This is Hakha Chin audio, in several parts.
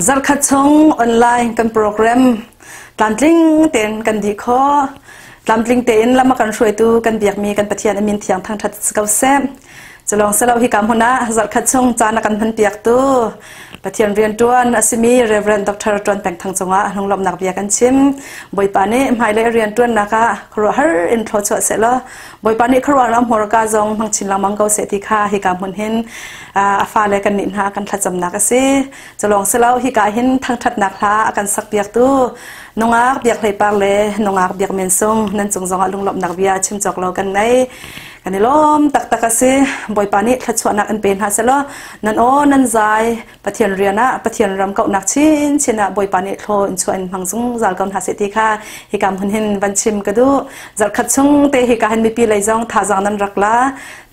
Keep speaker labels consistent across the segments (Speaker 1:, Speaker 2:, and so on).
Speaker 1: Zarkhat chung online kan program tlamtling tein kan dih khawh. Tlamtling tein lam a kan hruaitu kan biakmi kan Pathian a min thiang thangṭhat si ko seh. Culawng silo hika hmun ah zarkhat chung caan a kan hmanpiaktu Pathian rianṭuan a simi Reverend Dr. Ṭuan Peng Thang cungah lunglawmhnak bia kan chim. Bawipa nih hmailei rianṭuannak ah khuaruahhar in thluachuah sehlaw Bawipa nih khuaruahhar a hmurka zong hmang chin lengmang ko seh ti kha hika hmun hin a fale kan nih hna kan thlacamnak a si. Culawng silo hika hin thangṭhatnak hla a kan sakpiaktu nungak biak hleipar le nungak biak men sung nan cung zongah lunglawmhnak bia chim cawk lo kan ngei. Kan i lawm taktak a si. Bawipa nih thluachuahnak in pe hna sehlaw nan aw nan zai Pathian rian ah Pathian ram kauhnak chinchin ah Bawipa nih thlaw in chuah in hmang zungzal ko hna seh ti kha hika hmun hin van chim ka duh. Zarhkhat chung te hika hin mipi lei zong thazaang nan rak la.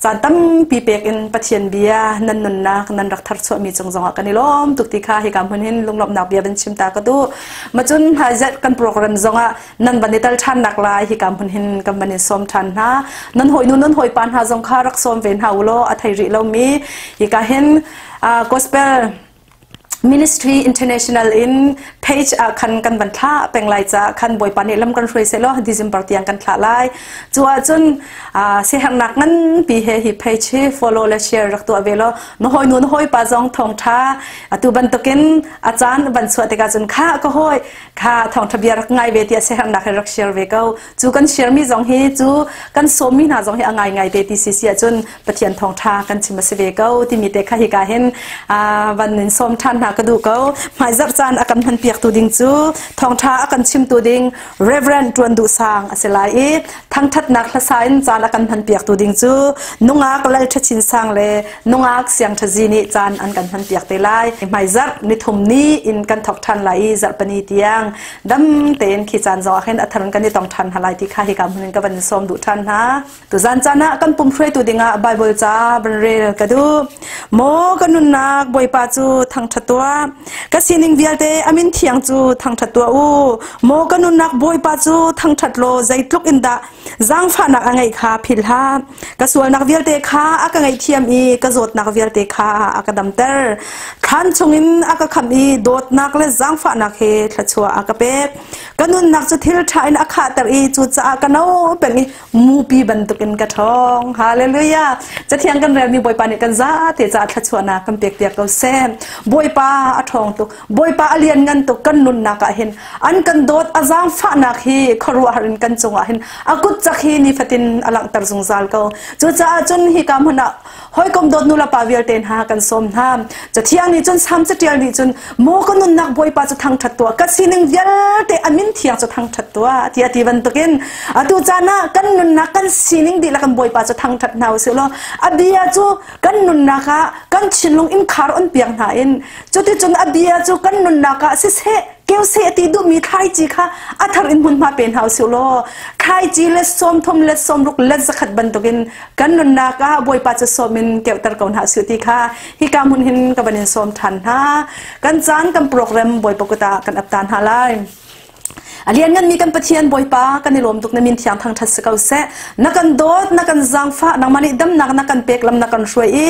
Speaker 1: Caan tampi pek in Pathian bia nan nunnak nan rak tharchuahmi cung zongah kan i lawm tuk ti kha hika hmun hin lunglawmhnak bia van chim ta ka duh. Macun hmaizarh kan program zongah nan van i tel ṭhan nak lai hika hmun hin kan van in sawm ṭhan hna. Nan hawinu nan hawipa hna zong kha rak sawm ve hna u law a thei rih lomi hika hin Gospel Ministry International in page ah khan kan van thlah peng lai ca khan Bawipa nih lam kan hruai seh law December tiang kan thlah lai. Cu ahcun siaherhnak nganpi he hi page hi follow le share rak tuah ve law na hawinu na hawipa zong thawngṭha atu bantukin a caan van chuah tikah cun kha ka hawi kha thawngṭha bia rak ngai ve tiah siaherhnak he rak share ve ko. Cu kan share mi zong hi cu kan sawm mi hna zong hi a ngai ngai te ti si si ahcun Pathian thawngṭha kan chim a si ve ko timi te kha hika hin van in sawm ṭhan hna ka duh ko. Hmaizarh caan a kan hmanpiaktu ding cu thawngṭha a kan chimtu ding Reverend Ṭuan Duh Sang a si lai i thangṭhatnak hlasa in caan a kan hmanpiaktu ding cu nungak Lal Ṭha Chin Sang le nungak Siang Ṭha Zi nih caan an kan hmanpiak te lai. Hmaizarh nithum ni in kan thawk ṭhan lai i zarhpani tiang dam tein khi caan zong ah khin a thar in kan i tong ṭhan hna lai ti kha hika hmun in ka van sawm duh ṭhan hna. Tuzan caan ah kan pum hruaitu dingah Baibal ca van rel ka duh. Maw ka nunnak Bawipa cu thangṭhat tuah. Ka sining vialte a min thiang cu thangṭhat tuah u. Maw ka nunnak Bawipa cu thangṭhat law zeitluk in dah zaangfahnak a ngeih kha philh hlah. Ka sualnak vialte kha a ka ngaihthiam i ka zawtnak vialte kha a ka damter. Thlan chungin a ka khamh i dawtnak le zaangfahnak he thluachuah a ka pek. Ka nunnak cu thil ṭha in a khahter i cucaah ka no peng i mupi bantukin ka ṭhawng. Hallelujah. Cathiang kan relmi Bawipa nih kan zate caah thluachuahnak kan pek piak ko seh. Bawipa a ṭhawng tuk. Bawipa a lianngan tuk kan nunnak ah hin an kan dawt a zaangfahnak hi khuaruahhar in kan cungah hin a kut cak hi nifatin a langhter zungzal ko. Cucaah cun hika hmun ah Hawikom dawt nu le pa vialte hna kan sawm hna. Cathiang nih cun Salm catial nih cun maw ka nunnak Bawipa cu thangṭhat tuah, ka sining vialte a min thiang cu thangṭhat tuah tiah ti bantukin atu caan ah kan nunnak kan sining dihlak in Bawipa cu thangṭhat hna usih law a bia cu kan nunnak ah kan thinlung in khar on piak hna in cuticun a bia cu kan nunnak ah siseh keu seh ti duhmi thlaici kha a thar in hmunhma pe hna usih law thlaici le 30 le 60 le 100 bantukin kan nunnak ah Bawipa cu sawm in keuhter ko hna usih ti kha hika hmun hin ka van in sawm ṭhan hna. Kan caan kan program Bawipa kut ah kan ap ta hna lai. A liannganmi kan Pathian Bawipa kan i lawm tuk na min thiang thangṭhat si ko seh. Na kan dawt, na kan zaangfah, nangmah nih damnak na kan pek lam na kan hruai i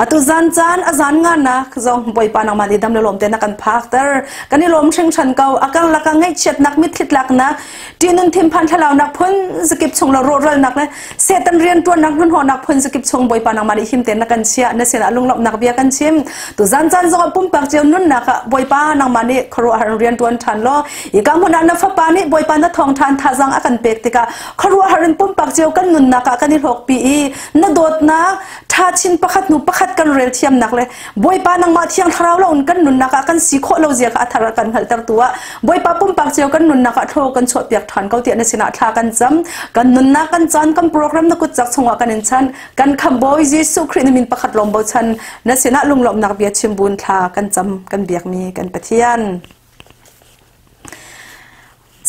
Speaker 1: atu zan caan a zan nganak zong Bawipa nangmah nih dam le lawm te na kan phakter. Kan i lawm hringhran ko. A karlak ah ngaihchiatnak mitthli tlaknak ṭihnun thinphan thlalaunak phun zakip chung le rawhralnak le Satan rianṭuannak hnahnawhnak phun zakip chung Bawipa nangmah nih him tein na kan chiah na sinah lunglawmhnak bia kan chim tu zan caan zongah pumpak cio nunnak ah Bawipa nangmah nih khuaruahhar in rianṭuan ṭhan law hika hmun ah na fapa nih Bawipa na thawngṭhan thazang a kan pek tikah khuaruahhar in pumpak cio kan nunnak ah kan i hlawkpi i na dawtnak ṭha chin pakhat hnu pakhat kan rel thiamnak le Bawipa nangmah thiang thlarau lo in kan nunnak ah kan si khawh lo zia kha a thar kan hngalhtertu ah Bawipa pumpak cio kan nunnak ah thlaw kan chuahpiak ṭhan ko tiah na sinah thla kan cam. Kan nunnak kan caan kan program na kut cak chungah kan in chan. Kan khamhbawi Jesuh Khrih na min pakhat lawng bochan na sinah lunglawmhnak bia chim buin thla kan cam kan biakmi kan Pathian.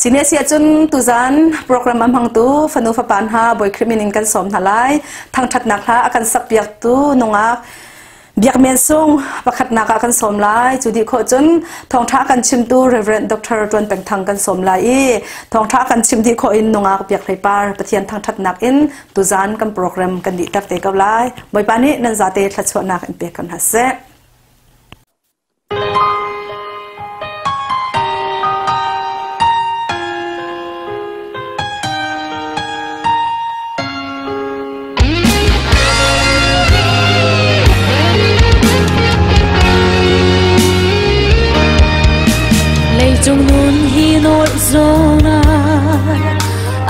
Speaker 1: Sine si ahcun tuzan program a hmangtu fanu fapa hna Bawi Khrih min in kan sawm hna lai. Thangṭhatnak hla a kan sakpiaktu nungak Biakmen Sung pakhatnak ah kan sawm lai. Cu dih khawh cun thawngṭha kan chimtu Reverend Dr. Ṭuan Peng Thang kan sawm lai i thawngṭha kan chim dih khawh in nungak Biak Hlei Par Pathian thangṭhatnak in tuzan kan program kan dihter te ko lai. Bawipa nih nan zate thluachuahnak in pek kan hna seh.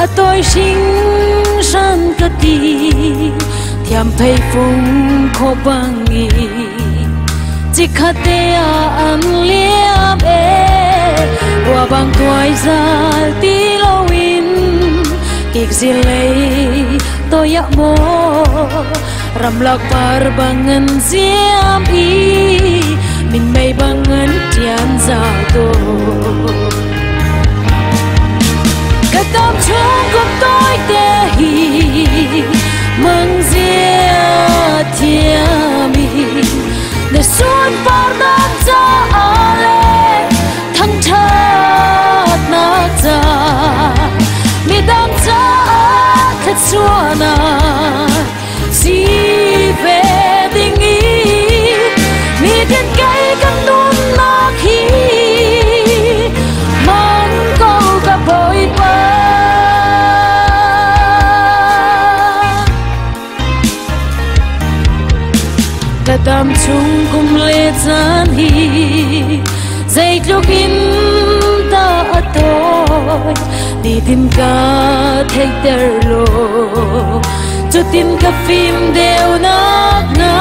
Speaker 2: A toi hringhran ka ti thiam thei fung kho bangi chikhate ah an liam e rua bang tuai zal ti loin kik zilei toya mo ramlak par bangan ziam i min mei bangan tian za to ka tam chung kum toi te hi mang zia thiami na sun par nak cha ale thang that nak cha mi dang cha khat suana si ve ding i mi tin cây kan nun nak hi mang ko ka boi pa ka dam chung kum le caan hi zeitluk in ta a toi nitin ka theiter lo cutin ka fim deu nak na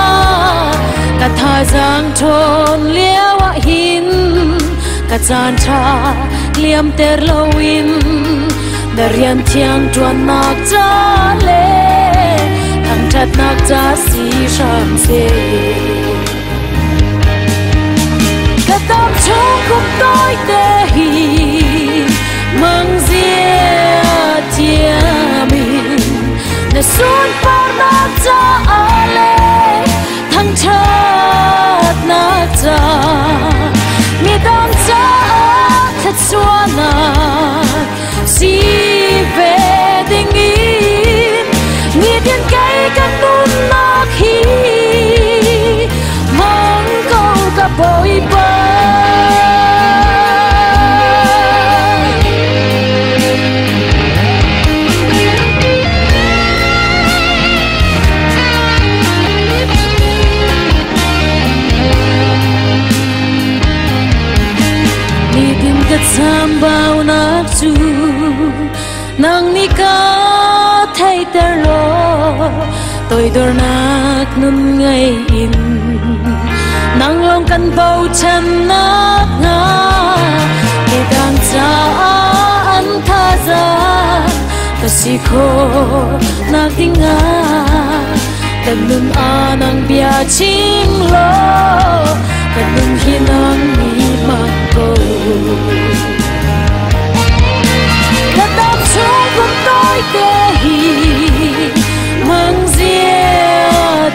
Speaker 2: ka thazaang ṭhawn lio ah hin ka caan ṭha liam ter loin na rian thiang ṭuannak ca le thangṭhatnak ca si hram seh. Ka tam chung kum toi te hi mang zia thiamin na sun parnak ca le thangṭhatnak ca mi dang ca thluachuahnak si ve ding in nitin kei kan nunnak hi mang ko ka bawipa. Nitin ka chambaunak cu nang nih ka theiter law toidornak nun ngei in nang lawng kan bochannak hnga midang caah an thazaang ka si khawh nak dingah kan nun ah nang bia chim law kan nun hi nang nih hmang ko. Ka dam chung kum toi te hi mang zia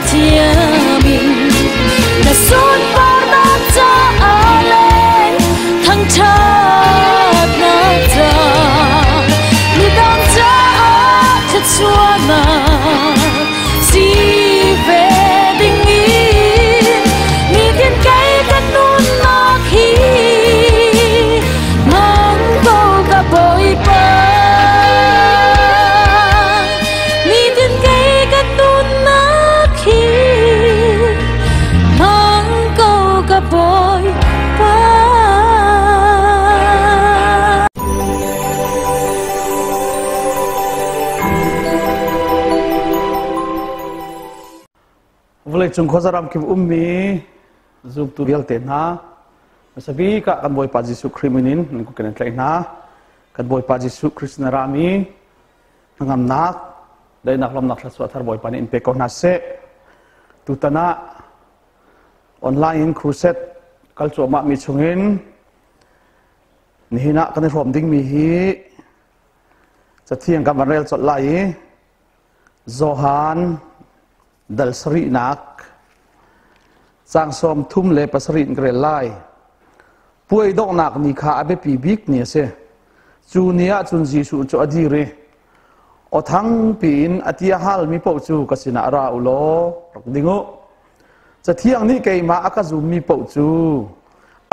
Speaker 2: thiamin na sun parnak ca le thangṭhatnak ca midang caah thluachuahnak si ve ding in nitin kei kan nunnak hi mang ko ka bawipa. Nitin kei kan nunnak hi mang ko ka bawipa.
Speaker 3: Vawleicung khuazaram kip ummi zumtu vialte hna hmasabik ah kan Bawipa Jesuh Khrih min in nan kut kan in tlaih hna. Kan Bawipa Jesuh Khrist na rami hnangamnak, daihnak, lawmnak thluachuah thar Bawipa nih in pe ko hna seh. Tutan ah online in crusade kal cuahmah mi chungin nihin ah kan i hrawm dingmi hi cathiang kan van rel colh lai i Johan dal sarihnak caang 37 in ka rel lai. Puai donghnak ni kha a biapi bik ni a si. Cu ni ah cun Jesuh cu a dir i aw thang piin a ti a halmi paoh cu ka sinah ra u law rak ding u. Cathiang nih keimah a ka zummi paoh cu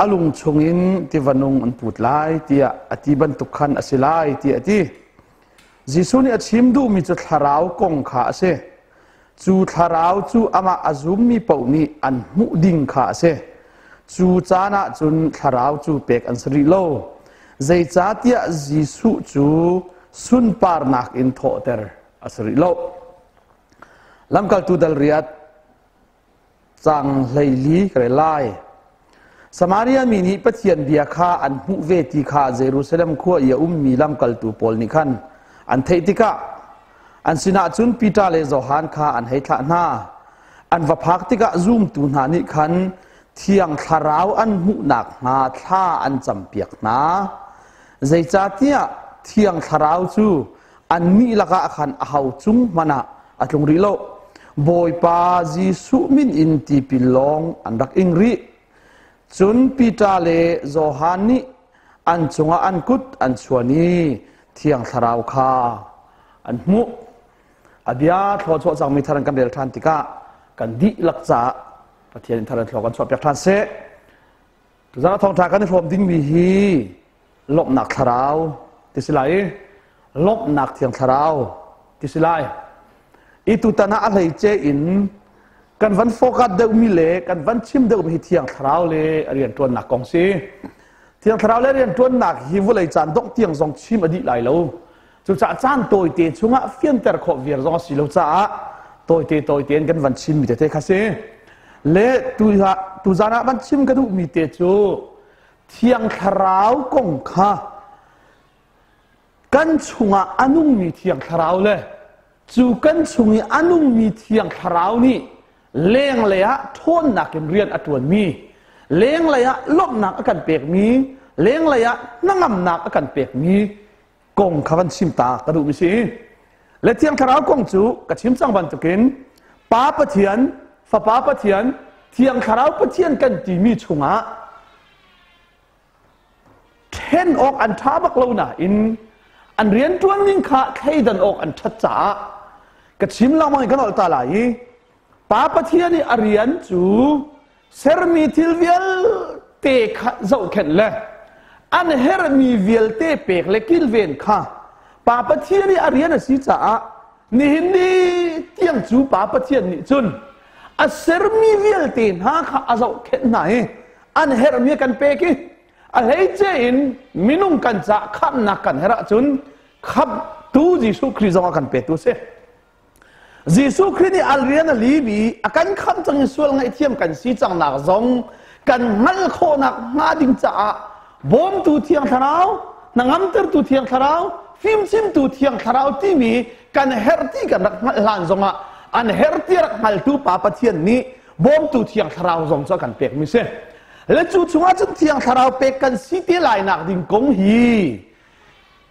Speaker 3: a lung chungin tiva nung an put lai tiah a ti bantuk khan a si lai tiah a ti. Jesuh nih a chim duhmi cu thlarau kong kha a si. Cu thlarau cu amah a zummi paoh nih an hmuh ding kha a si. Cu caan ah cun thlarau cu pek an si rih lo. Zeicahtiah Jesuh cu Sunparnak in thawhter a si rih lo. Lamkaltu dal riat cang 14 ka rel lai. Samaria mi nih Pathian bia kha an hmuh ve ti kha Jerusalem khua i a ummi lamkaltu pawl nih khan an theih tikah an sinah cun Peter le Johan kha an hei thlah hna. An va phak tikah zumtu hna nih khan Thiang Thlarau an hmuh nakhnga thla an campiak hna. Zeicahtiah Thiang Thlarau cu annih lakah khan aho cung hmanh ah a tlung rih lo. Bawipa Jesuh min in tipil lawng an rak ing rih. Cun Peter le Johan nih an cungah an kut an chuan i Thiang Thlarau kha an hmuh. A bia thluachuah cangmi thar kan rel ṭhan tikah kan dihlak caah Pathian in thar in thlua kan chuahpiak ṭhan seh. Tuzan ah thawngṭha kan i hrawm dingmi hi lawmhnak thlarau ti si lai i lawmhnak thiang thlarau ti si lai. I tutan ah a hleice in kan van focus deuhmi le kan van chim deuhmi hi thiang thlarau le a rianṭuannak kong si. Thiang thlarau le rianṭuannak hi vawlei caan dongh tiang zong chim a dih lai lo. Cucaah caan tawite chungah fianter khawh viar zong a si lo caah tawite tawite in kan van chimmi tete kha si. Le tuzaan ah van chim ka duhmi te cu Thiang Thlarau kong kha kan chungah a nungmi Thiang Thlarau le cu kan chung i a nungmi Thiang Thlarau nih lenglei ah ṭhawnnak in rian a ṭuanmi, lenglei ah lawmhnak a kan pekmi, lenglei ah hnangamnak a kan pekmi kong kha van chim ta ka duhmi si. Le Thiang Thlarau kong cu ka chim cang bantukin Pa Pathian, Fapa Pathian, Thiang Thlarau Pathian kan timi chungah ṭhen awk an ṭha bak lo nain an rianṭuan ning kha thleidan awk an ṭhat caah ka chim lengmang in ka nolh ta lai i Pa Pathian i a rian cu sermi thil vialte kha zohkhenh le an herhmi vialte pek le kilven kha Pa Pathian i a rian a si caah nihin ni tiang cu Pa Pathian nih cun a sermi vialte hna kha a zohkhenh hna i an herhmi a kan pek i a hleice in minung kan caah khamhnak kan herh ahcun khamhtu Jesuh Khrih zong a kan petu a si. Jesuh Khrih nih al rian a lim i a kan khamh cang i sual ngaihthiam kan si cangnak zong kan hngalh khawhnak hnga ding caah bawmtu Thiang Thlarau, hnangamtertu Thiang Thlarau, fimchimtu Thiang Thlarau timi kan herh ti kan rak hngalh hlan zongah an herh ti rak hngaltu Pa Pathian nih bawmtu Thiang Thlarau zong cu a kan pekmi si. Le cu chungah cun Thiang Thlarau pek kan si te lai nak ding kong hi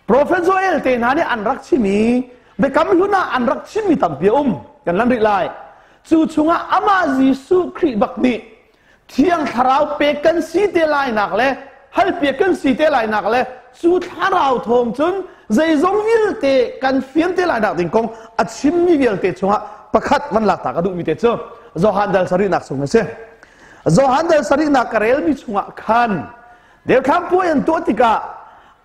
Speaker 3: Prophet Joel te hna nih an rak chim i biakam hlun ah an rak chimmi tampi a um kan lan rih lai. Cu chungah amah Jesuh Khrih bak nih Thiang Thlarau pek kan si te lai nak le halpiak kan si te lai nak le cu thlarau thawng cun zeizong vialte kan fian te lai nak ding kong a chimmi vialte chungah pakhat van lak ta ka duhmi te cu Johan dal sarihnak chung a si. Johan dal sarihnak ka relmi chungah khan Delthlam puai an tuah tikah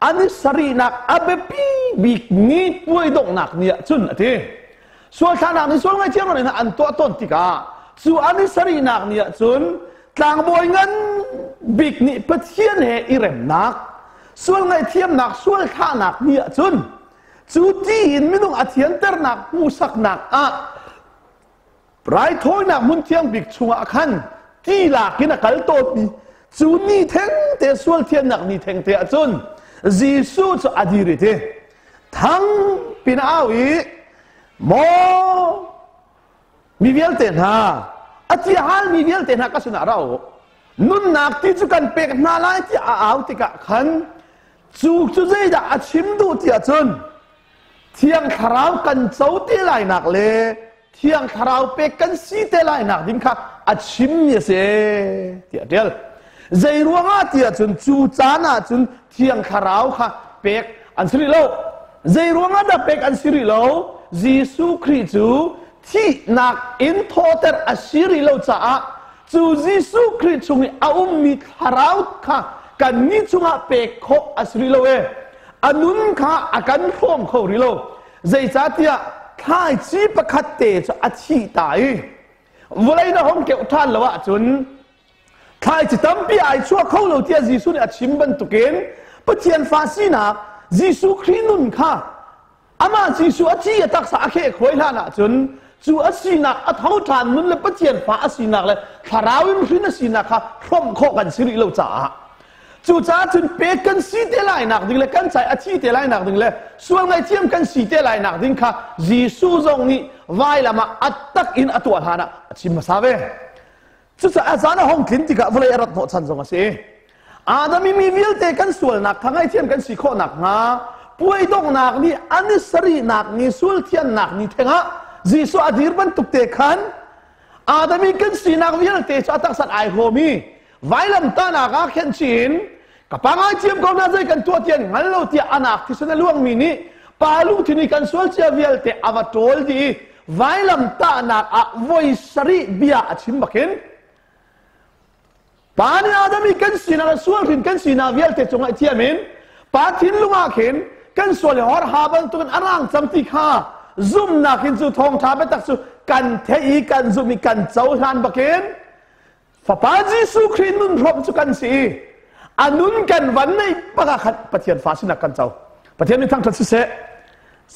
Speaker 3: an i sarihnak a biapi bik ni puai donghnak ni ah cun a ti. Sual thlahnak ni sual ngaithiam lo an tuah tawn tikah cu an i sarihnak ni ah cun tlangbawi ngan bik nih Pathian he i remnak sual ngaihthiamnak sual thlahnak ni ah cun cu ti in minung a thianternak hmuhsaknak ah raithawinak hmun thiang bik chungah khan ti lak in a kal tawnmi cu ni thengte sual thiannak ni thengte ah cun Jesuh cu a dir i ti thang pin a au i maw mi vialte hna a ti hal mi vialte hna ka sinah ra u nunnak ti cu kan pek hna lai tiah a au tikah khan cu cu zeidah a chim duh tiah cun Thiang Thlarau kan co te lainak le Thiang Thlarau pek kan si te lainak ding kha a chimmi a si tiah a ṭial. Zei ruangah tiah cun cu caan ah cun Thiang Thlarau kha pek an si rih lo. Zei ruangah dah pek an si rih lo? Jesuh Khrih cu thihnak in thawhter a si rih lo caah cu Jesuh Khrih chung i a ummi thlarau kha kannih chungah pek khawh a si rih lo e. A nun kha a kan hrawm kho rih lo. Zeicahtiah thlaici pakhat te cu a thih ta i vawlei na hong keuh ṭhan lo ahcun thlaici tampi ai chuah kho lo tiah Jesuh nih a chim bantukin Pathian fa sinak Jesuh Khrih nun kha Amah Jesuh a thi a taksa a kheh khuai hlan ahcun cu a sinak a tho ṭhan nun le Pathian fa a sinak le thlarau in hrin a sinak kha hrawmh khawh kan si rih lo caah cucaah cun pek kan si te lai nak ding le kan cai a thi te lai nak ding le sual ngaihthiam kan si te lai nak ding kha Jesuh zong nih vailam ah a tak in a tuah hlan ah a chim hmasa ve. Cucaah zan a hong tlin tikah vawlei a rat hnawhchan zong a si. Adam i mi vialte kan sualnak kha ngaihthiam kan si khawh nakhnga puai donghnak ni an i sarihnak ni sual thiannak ni thengah Jesuh a dir bantuk te khan Adam i kan sinak vialte cu a taksa ai hrawm i vailamtahnak ah khen chin ka pa ngaithiam ko na zei kan tuah tian hngal lo tiah anak thisen a luangmi nih pa lungthin i kan sual cia vialte a va ṭawl dih i vailamtahnak ah voi sarih bia a chim bakin pa nih Adam i kan sinak le sual hrin kan sinak vialte cungah i thiam in pa thinlung ah khin kan sual i hor ha bantukin a rang cang ti kha zumnak in cu thawngṭha biatak cu kan theih i kan zumh i kan cohlan bakin Fapa Jesuh Khrih nun hrawm cu kan si i a nun kan van neih bak ah khan Pathian fa sinak kan co. Pathian min thangṭhat siseh.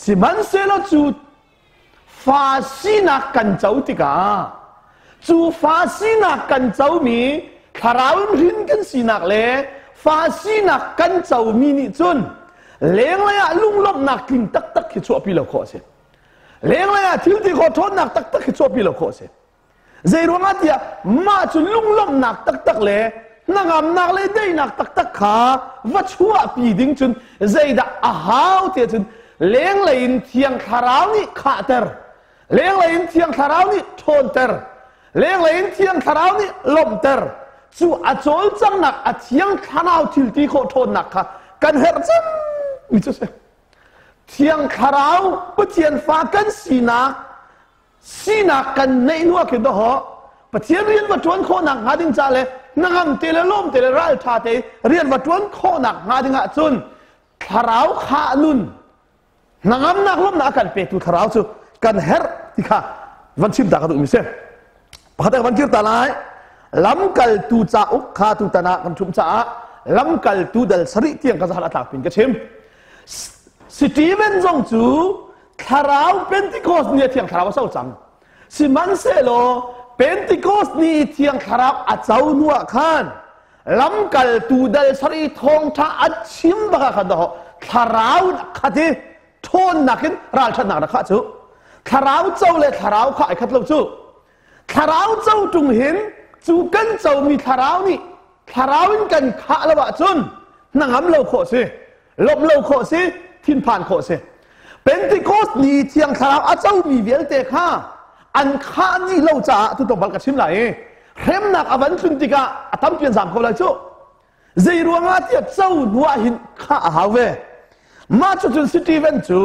Speaker 3: Sihmanhsehlaw cu fa sinak kan co tikah cu fa sinak kan comi thlarau in hrin kan sinak le fa sinak kan comi nih cun lenglei ah lunglawmhnak tling taktak khi chuahpi lo khawh a si. Lenglei ah thil ti khawh ṭhawnnak taktak khi chuahpi lo khawh a si. Zeiruangah tiah mah cu lunglawmhnak taktak le hnangamnak le daihnak taktak kha va chuahpi ding cun zeidah a hau tiah cun lenglei in Thiang Thlarau nih khahter, lenglei in Thiang Thlarau nih ṭhawnter, lenglei in Thiang Thlarau nih lawmhter. Cu a cawlcanghnak a Thiang Thlarau thil ti khawh ṭhawnnak kha kan herh cang mi cu a si. Thiang Thlarau Pathian fa kan sinak Sinak kan neih hnu ah khin dawh Pathian rian va ṭuan khawhnak hnga ding ca le hnangam te le lawm te le ralṭha te rian va ṭuan khawhnak hnga ding ah cun thlarau khah nun hnangamnak lawmnak a kan petu thlarau cu kan herh ti kha van chim ta ka duhmi si. Pakhat van kir ta lai lamkaltu cauk kha tutan ah kan ṭhumh caah lamkaltu dal sarih tiang ka zahal a tlak pin ka chim. Stephen zong cu Thlarau Pentecost ni a Thiang Thlarau a co cang. Sihmanhsehlaw Pentecost ni i Thiang Thlarau a co hnu ah khan lamkaltu dal sarih thawngṭha a chim bak ah khan dawh Thlarau in a khat i ṭhawnnak in ralṭhatnak rak khah cu. Thlarau co le thlarau kha ai khat lo cu. Thlarau co ṭung hin cu kan comi thlarau nih thlarau in kan khah lo ahcun hnangam lo khawh si. Lawmh lo khawh si, thinphan khawh si. Pentecost ni Thiang Thlarau a comi vialte kha an khah dih lo caah tu tlawmpal ka chim lai i hremnak a van tlun tikah a tampi an zaam ko lai cu. Zei ruangah tiah co hnu ah hin khah a hau ve. Mah cu cun Stephen cu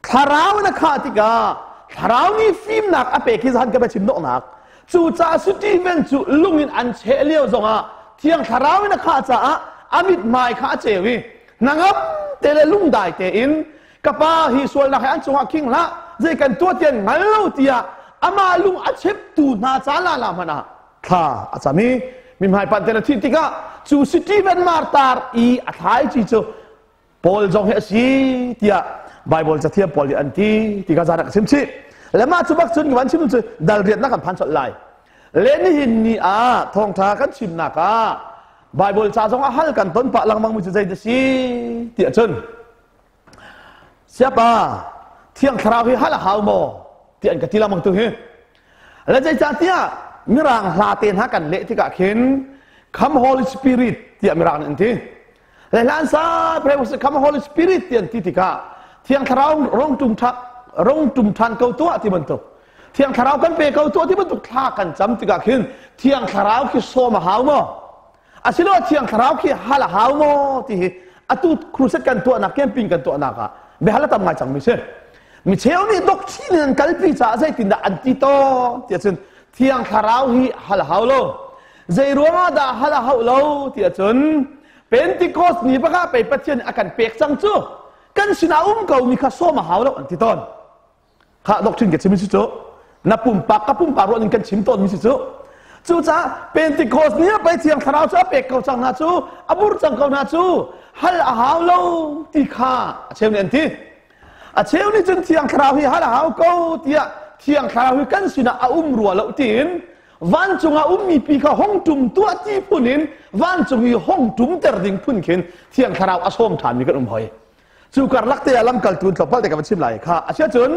Speaker 3: Thlarau in a khah tikah thlarau nih fimnak a pek hi zahan ka biachim dawhnak. Cucaah Stephen cu lung in an cheh lio zongah Thiang Thlarau in a khah caah a mithmai kha a ceu i hnangam te le lungdai tein ka pa hi sualnak he an cungah khing hlah zei kan tuah tian hngal lo tiah amah lung a cheptu hna ca lala hmanh ah thla a cam i mithmai panh te a thih tikah cu Stephen martar i a thlaici cu Paul zong hi a si tiah Bible cathiam pawl nih an ti ti kha zan ah ka chim chih. Le mah cu bak cun ka van chim cu dal riatnak kan phan colh lai. Le nihin ni ah thawngtha kan chimnak ah Bible ca zong a hal kan ton pah lengmang mi cu zei dah si tiah cun siapa thiang thlarau hi hal a hau maw ti an ka ti lengmang tu hi le zeicahtiah mirang hla te hna kan leh tikah khin come holy spirit tiah mirang nih an ti Le hlan sa pray was come Holy Spirit ti an ti tikah Thiang Thlarau rong tum tha rong tum than ko tuah ti bantuk Thiang Thlarau kan pe ko tuah ti bantuk thla kan cam tikah khin Thiang Thlarau khi sawm a hau maw asiloah Thiang Thlarau khi hal a hau maw ti hi atu crusade kan tuahnak camping kan tuahnak ah biahal a tam ngai cang mi si mi cheu nih doctrine in an kalpi caah zeitindah an ti tawn tiah cun Thiang Thlarau hi hal a hau lo zei ruangah dah hal a hauh lo tiah cun Pentecost ni bak ah pei Pathian a kan pek cang cu kan sinah um ko mi kha sawm a hau lo an ti tawn kha doctrine ka chim si cu na pumpak ka pumpak ruah ning kan chim tawn mi si cu cucaah Pentecost ni ah pei Thiang Thlarau cu a pek ko cang hna cu a bur cang ko hna cu hal a hau lo ti kha a cheu nih an ti. A cheu nih cun Thiang Thlarau hi hal a hau ko tiah Thiang Thlarau hi kan sinah a um rua lo tiin vancung ah ummi pi kha hong ṭum tuah ti phun in vancung i hong ṭumter ding phun khin Thiang Thlarau a sawm ṭhanmi kan um hoi. Cu karlak te ah lamkaltu tlawmpal te ka va chim lai kha. Asiahcun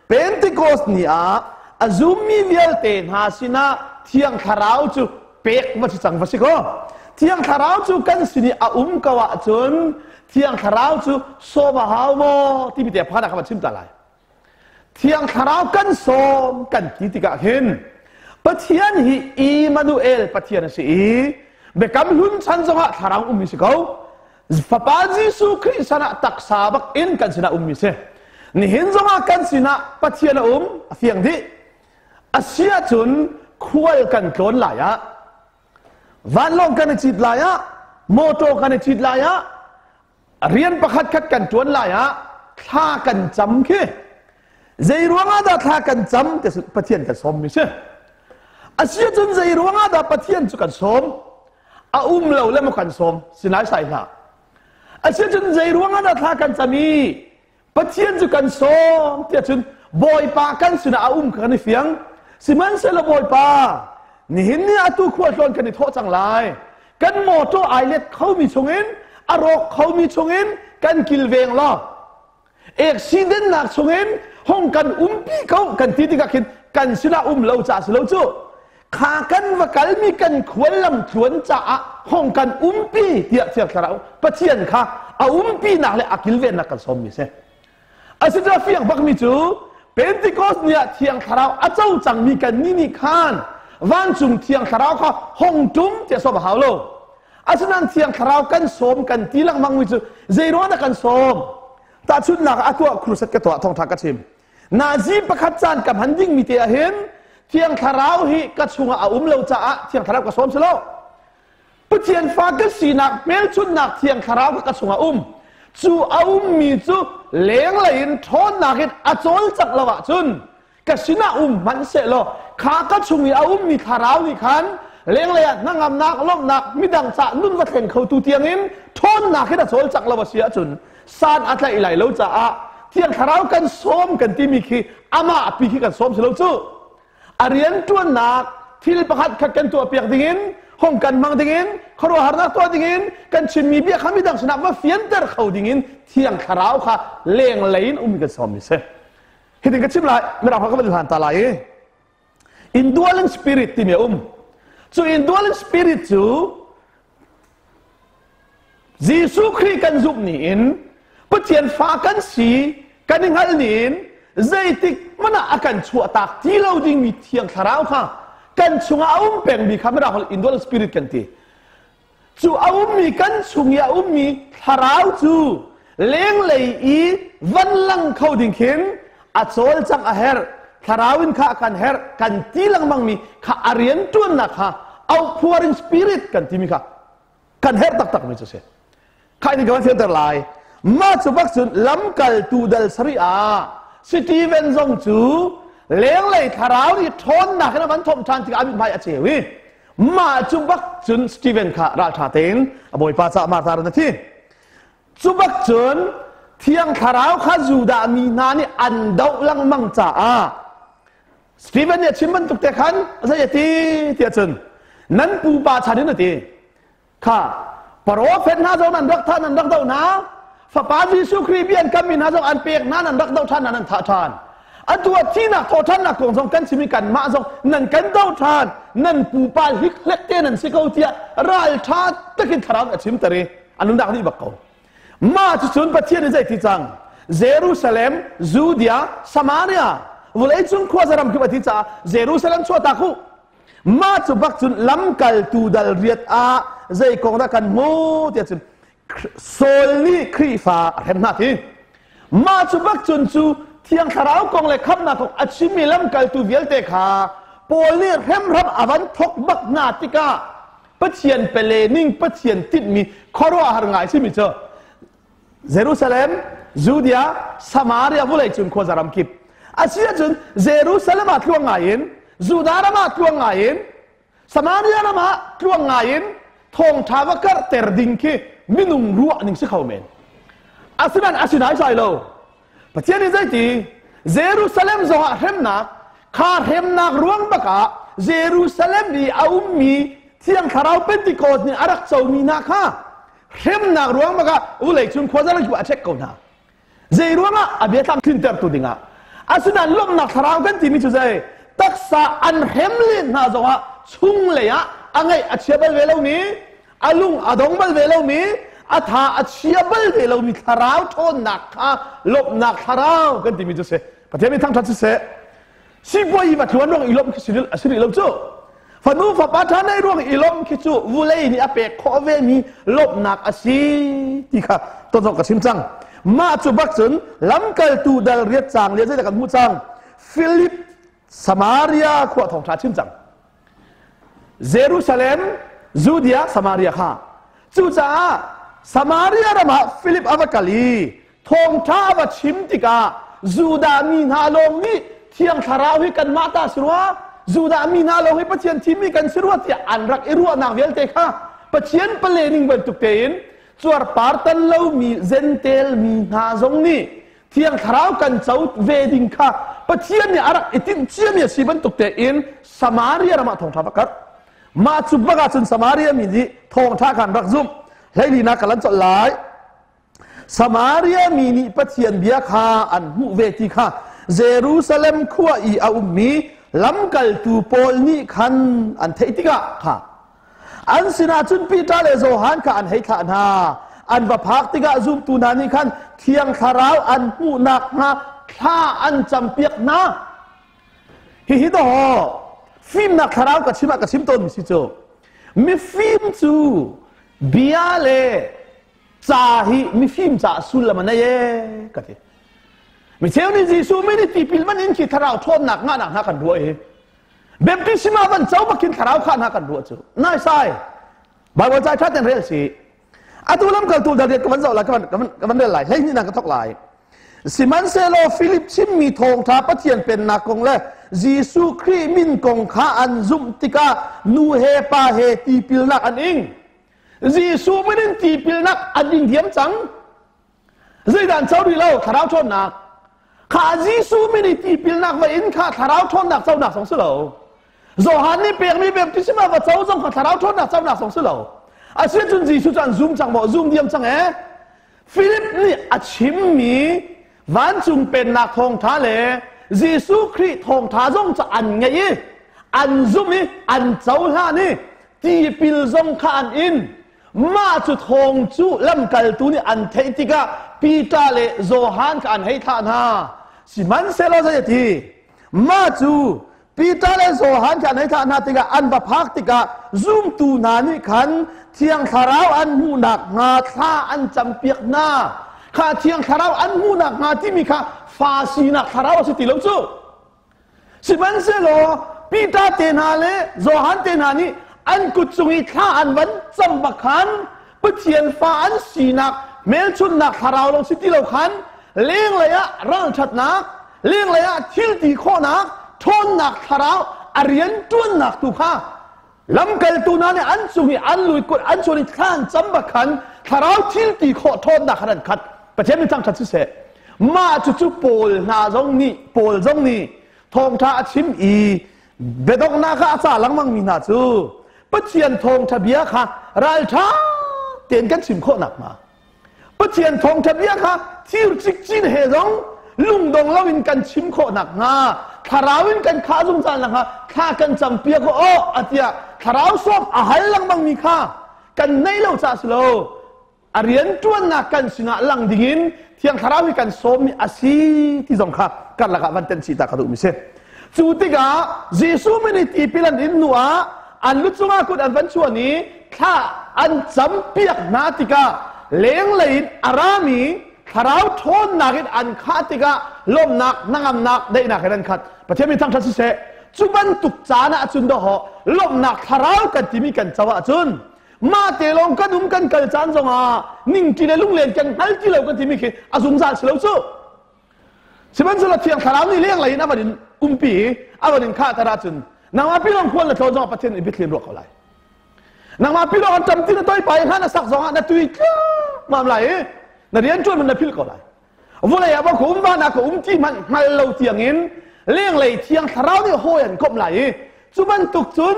Speaker 3: Pentecost ni ah a zummi vialte hna sinah Thiang Thlarau cu pek va si cang va si kaw. Thiang Thlarau cu kan sin i a um ko ahcun Thiang Thlarau cu sawm a hau maw timi te pakhat ah ka va chim ta lai. Thiang Thlarau kan sawm kan ti tikah hin Pathian hi Immanuel Pathian a si i Biakam Hlun chan zongah Thlarau ummi si ko. Fapa Jesuh Khrih sanah taksa bak in kan sinah ummi si. Nihin zongah kan sinah Pathian a um, a fiang dih. A si ahcun khual kan tlawn lai ah, vanlawng kan i cit lai ah, motor kan i cit lai ah, rian pakhat khat kan ṭuan lai ah thla kan cam khi. Zei ruangah dah thla kan cam ti Pathian kan sawmmi si. A si ahcun zei ruangah dah Pathian cu kan sawm? A um lo le maw kan sawm sinai sai hlah. Asicun zei ruangah dah thla kan cam i Pathian cu kan sawm tiah cun Bawipa kan sinah a um kha kan i fiang. Sihmanhsehlaw Bawipa, nihin ni atu khualtlawn kan i thawh cang lai. Kan mawṭaw ai let khomi chungin, a rawk khomi chungin kan kilveng law accident nak chungin hong kan umpi ko kan ti tikah khin kan sinah um lo ca si lo cu kha kan va kalmi kan khual lam tluan caah hong kan umpi tiah Thiang Thlarau Pathian kha a umpi nak le a kilvennak kan sawmmi si. Asinain fiang bakmi cu Pentecost ni ah Thiang Thlarau a co cangmi kan ni nih khan vancung Thiang Thlarau kha hong ṭum tiah sawm a hau lo. Asinain Thiang Thlarau kan sawm kan ti lengmang mi cu zei ruang dah kan sawm? Tahchunhnak ah a tuah crusade ka tuah thawngṭha ka chim. Nazi pakhat caan ka hman dingmi te ah hin Thiang Thlarau hi ka chungah a um lo caah Thiang Thlarau ka sawm si lo. Pathian fa ka sinak hmelchunhnak Thiang Thlarau kha ka chungah um. Cu a ummi cu lenglei in ṭhawnnak in a cawlcangh lo ahcun ka sinah um hmanh sehlaw kha ka chung i a ummi thlarau nih khan lenglei ah hnangamnak lawmhnak midang cah nun va thleng khotu tiangin ṭhawnnak in a cawlcangh lo a si ahcun san a tlaih lai lo caah Thiang Thlarau kan sawm kan timi khi amah pi khi kan sawm si lo cu. A rian ṭuannak thil pakhat khat kan tuah piak dingin hong kan hmang dingin khuaruahharnak tuah dingin kan chimmi bia kha midang sinah va fianter kho dingin Thiang Thlarau kha lenglei in um kan sawm mi si. Hitin ka chim lai, mirang ka van hlan ta lai i indwelling spirit timi a um. Cu indwelling spirit cu Jesuh Khrih kan zumh ni in Pathian fa kan si kan i hngalh ni in zeitik hmanh ah a kan chuahtak ti lo dingmi Thiang Thlarau kha kan chungah a um pengmi kha mirang holh indwelling spirit kan ti. Cu a ummi kan chung i a ummi thlarau cu lenglei i van lang kho ding khin a cawlcangh a herh. Thlarau in kha kan herh kan ti lengmangmi kha a rianṭuannak kha outpouring spirit kan timi kha kan herh taktakmi cu si. Kha in ka van fianter lai. Mah cu bak cun lamkaltu dal sarih ah Stephen zong cu lenglei thlarau nih ṭhawnnak in a van thawmh ṭhan tikah a mithmai a ceu i mah cu bak cun Stephen kha ralṭha tein a bawipa caah martar in a thi. Cu bak cun Thiang Thlarau kha Judah mi hna nih an doh lengmang caah Stephen nih a chim bantuk te khan zei a ti tiah cun nan pupa chan in a ti. Kha profet hna zong nan rak thah nan rak doh hna. Fapa Jesuh Khrih bia an kammi hna zong an pek hna nan rak doh ṭhan hna nan thah ṭhan. Atu ah thihnak thawhṭhannak kong zong kan chim i kanmah zong nan kan doh ṭhan. Nan pupa hlikhlek te nan si ko tiah ralṭha takin thlarau nih a chimter i a nunnak dih bak ko. Mah cucun Pathian nih zei ti cang? Jerusalem, Judea, Samaria, vawleicung khuaza ram kip a ti caah Jerusalem chuahtak u. Mah cu bak cun lamkaltu dal riat ah zei kong dah kan hmuh tiah cun Saul nih Khrihfa a hrem hna ti. Mah cu bak cun cu Thiang Thlarau kong le khamnak kong a chimmi lamkaltu vialte kha Paul nih hremhram a van thok bak hna tikah Pathian pele ning Pathian tinhmi khuaruahhar ngai simi cu Jerusalem, Judea, Samaria vawleicung khuaza ram kip. Asi ahcun Jerusalem ah tluang ngai in, Judah ram ah tluang ngai in, Samaria ram ah tluang ngai in thawngṭha va karhter ding khi minung ruah ning si kho men. Asinain a si naisai lo. Pathian nih zeiti Jerusalem zongah hremnak kha hremnak ruang bakah Jerusalem i a ummi Thiang Thlarau Pentecost nih a rak comi hna kha hremnak ruang bakah vulei cung khuazar a check ko hna. Zei ruangah a biatlang tlintertu dingah asinain lawmhnak thlarau kan timi cu zei taksa an hrem len hna zongah chunglei ah a ngaih a chia bal ve lomi a lung a dong bal ve lomi a tha a chia bal ve lomi thlarau ṭhawnnak kha lawmhnak thlarau kan timi cu si Pathian mi thangṭhat siseh sipuai va tluan ruang i lawmh khi a si rih lo cu fanu fapa ṭha nei ruang i lawmh khi cu vulei nih a pek khawh ve mi lawmhnak a si ti kha tawzok ka chim cang mah cu bak cun lamkaltu dal riat cang le zeidah kan hmuh cang Philip Samaria khua thawngṭha chim cang Jerusalem Judea Samaria kha cucaah Samaria ram ah Philip a va kal i Thawngṭha a va chim tikah Judah mi hna lawng nih Thiang Thlarau hi kanmah ta si rua, Judah mi hna lawng hi Pathian thimmi kan si rua tiah an rak i ruahnak vialte kha Pathian pale ning bantuk tein cuarpar tan lomi Gentel mi hna zong nih Thiang Thlarau kan co ve ding kha Pathian nih a rak i tinh ciami a si bantuk tein Samaria ram ah thawngṭha va karh. Mah cu bak ahcun Samaria mi nih thawngṭha kha an rak zumh. Hleilinak ka lan colh lai. Samaria mi nih Pathian bia kha an hmuh ve ti kha Jerusalem khua i a ummi lamkaltu pawl nih khan an theih tikah kha an sinah cun Peter le Johan kha an hei thlah hna. An va phak tikah zumtu hna nih khan Thiang Thlarau an hmuh nakhnga thla an campiak hna. Hihi dawh fimnak thlarau ka chim ah ka chim tawnmi si cu mifim cu bia le ca hi mifim caah sullam a nei ee ka ti mi cheu nih Jesuh min i tipil man in khi thlarau ṭhawnnak ngahnak hna kan ruah i baptisma van co bakin thlarau kha hna kan ruah cu nai sai Bible ca ṭha ten rel si atu lamkaltu dariat ka van zoh lai ka van rel lai hlei hnih ka thok lai sihmanhsehlaw Philip chimmi thawngṭha Pathian pennak kong le Jesuh Khrih min kong kha an zumh tikah nu he pa he tipilnak an ing Jesuh min in tipilnak an ing diam cang. Zeidah an co rih lo? Thlarau ṭhawnnak. Kha Jesuh min i tipilnak va in kha thlarau ṭhawnnak conak zong si lo. Johan nih pekmi baptisma va co zong kha thlarau ṭhawnnak conak zong si lo. Asiahcun Jesuh cu an zum cang maw? Zum diam cang ee. Philip nih a chimmi vancung pennak thawngṭha le Jesuh Khrih thawngṭha zong cu an ngeih i an zumh i an cohlan i tipil zong kha an in. Mah cu thawng cu lamkaltu nih an theih tikah Peter le Johan kha an hei thlah hna. Sihmanhsehlaw zei a ti? Mah cu Peter le Johan kha an hei thlah hna tikah an va phak tikah zumtu hna nih khan Thiang Thlarau an hmuh nakhnga thla an campiak hna. Kha Thiang Thlarau an hmuh nakhnga timi kha fa sinak thlarau a si ti lo cu. Sihmanhsehlaw Peter te hna le Johan te hna nih an kut cung i thla an van cam bak khan Pathian fa an sinak hmelchunhnak thlarau lawng si ti lo khan lenglei ah ralṭhatnak lenglei ah thil ti khawhnak ṭhawnnak thlarau a rian ṭuannak tu kha lamkaltu hna nih an cung i an lui kut an chuan i thla an cam bak khan thlarau thil ti khawh ṭhawnnak khan an khat Pathian min thangṭhat siseh mah cucu Paul hna zong nih Paul zong nih thawngṭha a chim i biadonghnak ah a ca lengmang mi hna cu Pathian thawngṭha bia kha ralṭha tein kan chim khawh nakhnga Pathian thawngṭha bia kha thir cikcin he zong lungdong loin kan chim khawh nakhnga thlarau in kan khah zungzal nakhnga thla kan campiak aw atiah thlarau sawm a hal lengmang mi kha kan nei lo caah si lo a rian ṭuannak kan sinah lang dingin Thiang Thlarau hi kan sawmmi a si ti zong kha karlak ah van tenh chih ta ka duhmi si. Cu tikah Jesuh min i tipil an in hnu ah an lu cungah kut an van chuan i thla an campiak hna tikah lenglei in a rami thlarau ṭhawnnak in an khah tikah lawmhnak hnangamnak daihnak in an khat Pathian min thangṭhat siseh cu bantuk caan ah cun dawhaw lawmhnak thlarau kan timi kan co ahcun mah te lawng kan um kan kal caan zongah ningṭi le lunglen kan hngal ti lo kan timi khi a zungzal si lo cu sihmanhsehlaw thiang thlarau nih lenglei in a van in umpi i a van in khahter ahcun nangmah pilawng khual na tlawn zongah Pathian nih biathli in ruah ko lai nangmah pilawng an ṭam ti na toi pa i hlan a sak zongah na tui tluangmam lai i na rian ṭuan man na philh ko lai. Vulei ah ka um van ah ka um ti hmanh hngal lo tiangin lenglei Thiang Thlarau nih hawi an komh lai i cu bantuk cun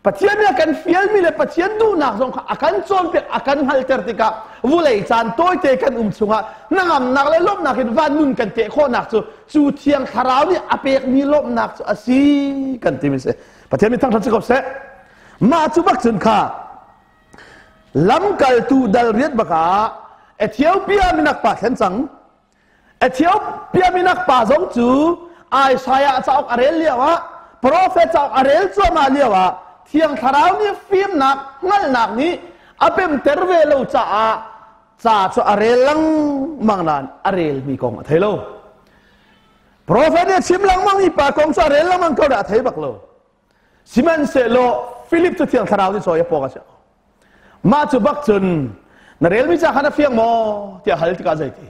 Speaker 3: Pathian nih a kan fialmi le Pathian duhnak zong kha a kan cawnpiak, a kan hngalhter tikah vulei caan tawite kan um chungah hnangamnak le lawmhnak in van nun kan teh khawhnak cu cu Thiang Thlarau nih a pekmi lawmhnak cu a si kan timi si. Pathian min thangṭhat si ko seh. Mah cu bak cun kha lamkaltu dal riat bakah Ethiopia minak pa thlen cang. Ethiopia minak pa zong cu Isaiah cauk a rel lioah profet cauk a rel cuahmah lioah Thiang Thlarau nih fimnak hngalhnak nih a pemter ve lo caah ca cu a rel lengmang nain a relmi kong a thei lo. Profet nih a chim lengmang mi pa kong cu a rel lengmang ko dah a thei bak lo. Sihmanhsehlaw Philip cu Thiang Thlarau nih cawi a pawk a si. Mah cu bak cun na relmi ca kha na fiang maw tiah hal tikah zeiti?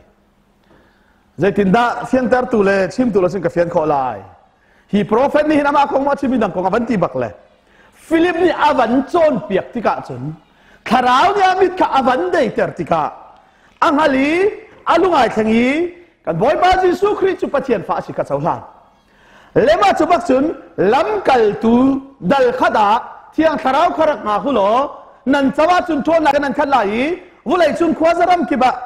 Speaker 3: Zeitindah fiantertu le chimtu lo sin ka fian khawh lai? Hi profet nih hin amah kong maw a chimmi dang kong a van ti bak le Philip nih a van cawnpiak tikah cun Thlarau nih a mit kha a van deiter tikah a hngal i a lung ai thleng i kan Bawipa Jesuh Khrih cu Pathian fa a si kha cohlan. Lema cu bak cun lamkaltu dal khat ah Thiang Thlarau kha rak nga hu law nan co ahcun ṭhawnnak in nan khat lai i vulei cung khuazaram kip ah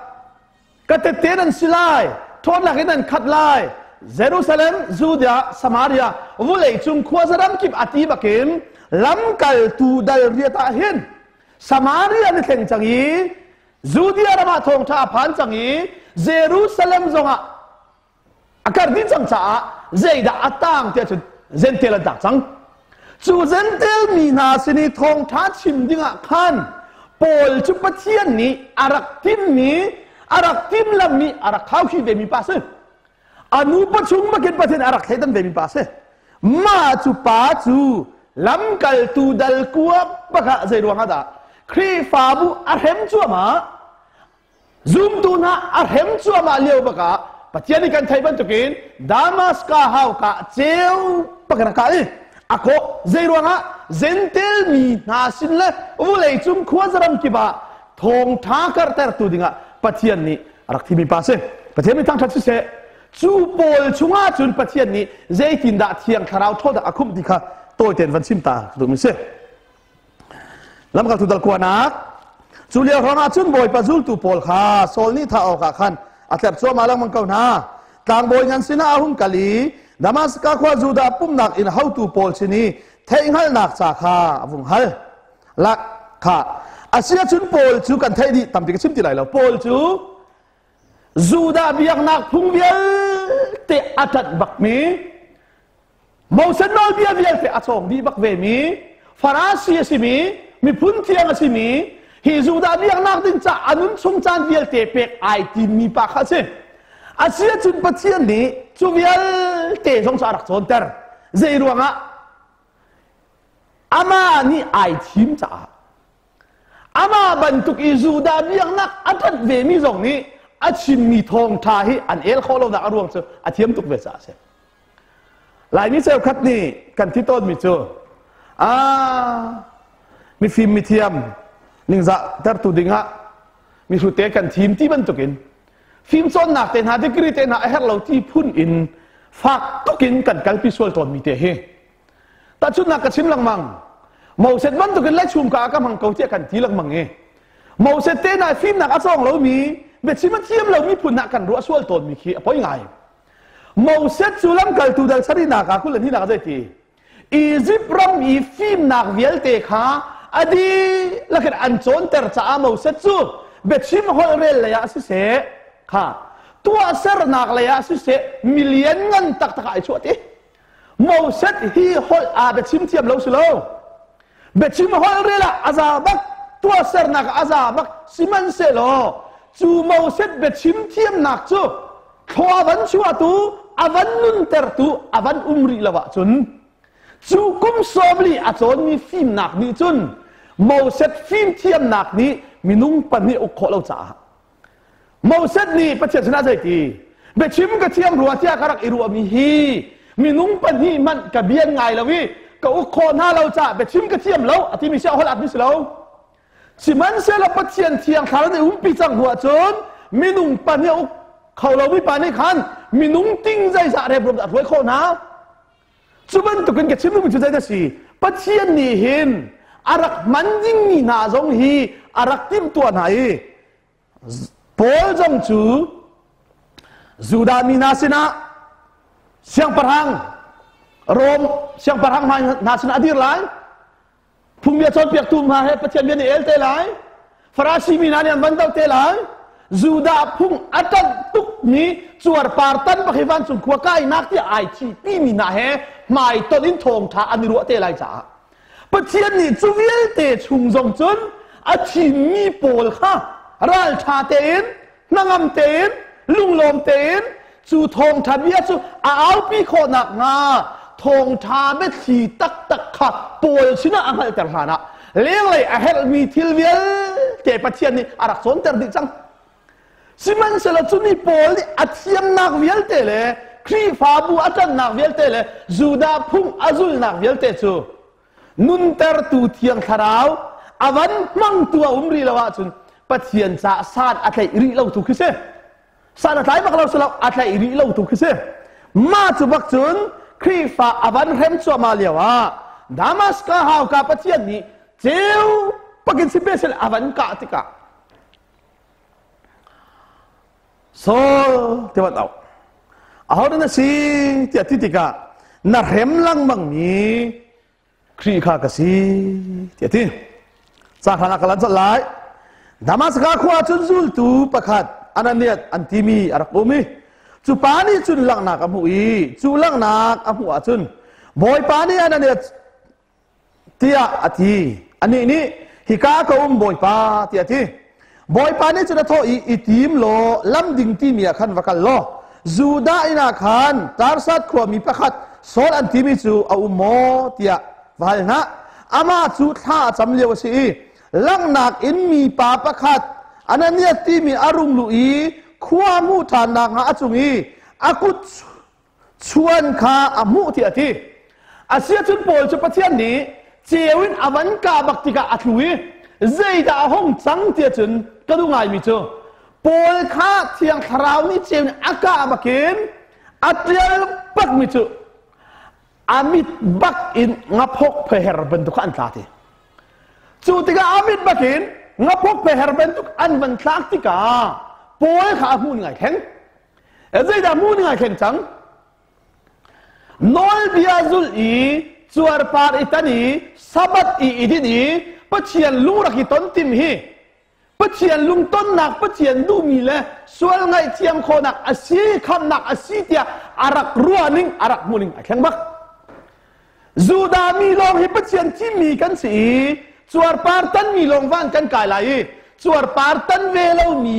Speaker 3: ka tette nan si lai, ṭhawnnak in nan khat lai. Jerusalem, Judea, Samaria, vulei cung khuazaram kip a ti bakin lamkaltu dal riat ah hin Samaria ni thleng cang i Judea ram ah thawngṭha a phan cang i Jerusalem zongah a kar dih cang caah zeidah a tang tiah cun Gentel an tlak cang. Cu Gentel mi hna sin i thawngṭha chim dingah khan Paul cu Pathian nih a rak timmi a rak timlammi a rak khaukhih vemi pa si. A nu pachung bakin Pathian a rak thleidan vemi pa si. Mah cu pa cu lamkaltu dal kuak bakah zei ruangah dah Khrihfabu a hrem cuahmah. Zumtu hna a hrem cuahmah lio bakah Pathian nih kan theih bantukin Damaska hauka ceu pakan a kah i a kawh. Zei ruangah Gentel mi hna sin le vawlei cung khuazaram kip ah thawngṭha karhtertu dingah Pathian nih a rak thimi pa si. Pathian mi thangṭhat siseh, cu pawl chungah cun Pathian nih zeitindah Thiang Thlarau ṭhawl dah a khumh ti kha tawi tein van chim ta duhmi si. Lamkaltu dal kuanak cu lio hrawngah cun Bawipa zultu pawl kha Saul nih thah awkah khan a tlerh cuahmah lengmang ko hna. Tlangbawi ngan sinah a hung kal i Damaska khua Judah pumhnak inn hotu pawl sin i theihhngalhnak ca kha a vung hal. Lak kha asiahcun Paul cu kan theih dih tampi ka chim ti lai lo. Paul cu Judah biaknak phung vialte a ṭanh bakmi Moses nawlbia vialte a cawng dih bak vemi Farasi a simi miphun thiang a simi hi Judah biaknak ding ca a nun chung caan vialte pek ai timmi pa kha a si. A si ahcun Pathian nih cu vialte zong cu a rak cawnter. Zei ruangah? Amah nih ai thim caah. Amah bantuk i Judah biaknak a ṭanh vemi zong nih a chimmi thawngṭha hi an el khawh lonak a ruang cu a thiam tuk ve caah a si. Laimi cheukhat nih kan ti tawnmi cu mifim mithiam ningzah tertu dingah mihrute kan thim ti bantukin fimcawnnak te hna degree te hna a herh lo ti phun in fak tukin kan kalpi sual tawnmi te hi tahchunhnak ka chim lengmang. Moses bantukin leichum ka ka hmang ko tiah kan ti lengmang i Moses te hna fimnak a cawng lomi biachim a thiam lomi phun ah kan ruah sual tawnmi khi a poi ngai. Moses cu lamkaltu dal sarihnak ah kul hinak zei ti Egypt ram i fimnak vialte kha a dihlak in an cawnter caah Moses cu biachim holh rel lei ah siseh kha tuahsernak lei ah siseh milian ngan taktak ah ai chuah ti. Moses hi holh aa biachim thiam lo si lo, biachim holh rel ah a za bak, tuahsernak ah a za bak. Sihmanhsehlaw cu Moses biachim thiamnak cu thlua van chuahtu a van nuntertu a van um rih lo ahcun cu kum 40 a cawnmi fimnak nih cun Moses fimthiamnak nih minung pahnih uk khawh lo caah Moses nih Pathian sinah zei ti biachim ka thiam rua tiah ka rak i ruahmi hi minung pahnih hmanh ka bian ngai lo i ka uk khawh hna lo caah biachim ka thiam lo a timi si a holh mi si lo. Sihmanhsehlaw Pathian thiang thlarau nih umpi cang hnu ahcun minung pahnih uk Kho lomi pa nih khan minung ting zeizah remruam dah a hruai khawh hna? Cu bantukin ka chim duhmi cu zeidah si? Pathian nih hin a rak hman dingmi hna zong hi a rak timhtuah hna i Paul zong cu Judah mi hna sinah siangpahrang Rom siangpahrang hna sinah a dir lai. Phungbia cawnpiaktu hna he Pathian bia nih el te lai. Farasi mi hna nih an van doh te lai. Judah phung a ṭanh tukmi cuarpar tan bak hi vancung khua kainak tiah ai thihpi mi hna he hmaitonh in thawngṭha an i ruah te lai caah Pathian nih cu vialte chung zong cun a thimmi pawl kha ralṭha tein hnangam tein lunglawm tein cu thawngṭha bia cu a aupi khawh nakhnga thawngṭha biathli taktak kha Paul sinah a hngalhter hlanah lenglei a herhmi thil vialte Pathian nih a rak cawnter dih cang. Sihmanhsehlaw cu mi pawl nih a thiamnak vialte le Khrihfabu a ṭannak vialte le Judah phung a zulhnak vialte cu nuntertu Thiang Thlarau a van hmangtu a um rih lo ahcun Pathian caah san a tlaih rih lo tu khi si. San a tlai bak lo si lo, a tlaih rih lo tu khi si. Mah cu bak cun Khrihfa a van hrem cuahmah lio ah Damaskas hauka Pathian nih ceu pakin sipesel a van kah tikah Saul ti van auh. Aho na si tiah ti tikah na hrem lengmang mi Khrih kha ka si tiah ti. Ca hlan ah ka lan colh lai. Damaskas khua cun zultu pakhat Ananias an timi a rak um i cu pa nih cun langhnak a hmuh i cu langhnak a hmuh ahcun Bawipa nih Ananias tiah a ti. Anih nih, hika ka um Bawipa, tiah a ti. Bawipa nih cun a thawh i, i tim law lam ding timi ah khan va kal law, Judah inn ah khan Tarsat khuami pakhat Saul an timi cu a um maw tiah va hal hna. Amah cu thla a cam lio a si i langhnak in mipa pakhat Ananias timi a rung luh i khua hmuh ṭhan nakhnga a cung i a kut chuan kha a hmuh tiah a ti. Asiahcun Paul cu Pathian nih ceu in a van kah bak tikah a tlu i zeidah a hung cang tiah cun ka duh ngaimi cu Paul kha Thiang Thlarau nih ceu in a kah bakin a ṭial bakmi cu a mit bak in ngaphok pheher bantuk kha an tla ti. Cu tikah a mit bakin ngaphok pheher bantuk an van tlak tikah Paul kha a hmuh ngai theng. Zeidah hmuh ning ai thleng cang? Nawlbia zulh i cuarpar i tan i Sabbath i i dinh i Pathian lung rak i ton tim hi Pathian lungtonnak Pathian duhmi le sual ngaihthiam khawhnak a si khamnak a si tiah a rak ruah ning a rak hmuh ning ai thleng bak. Judah mi lawng hi Pathian thimmi kan si i cuarpar tanmi lawng van kan kai lai i cuarpar tan ve lomi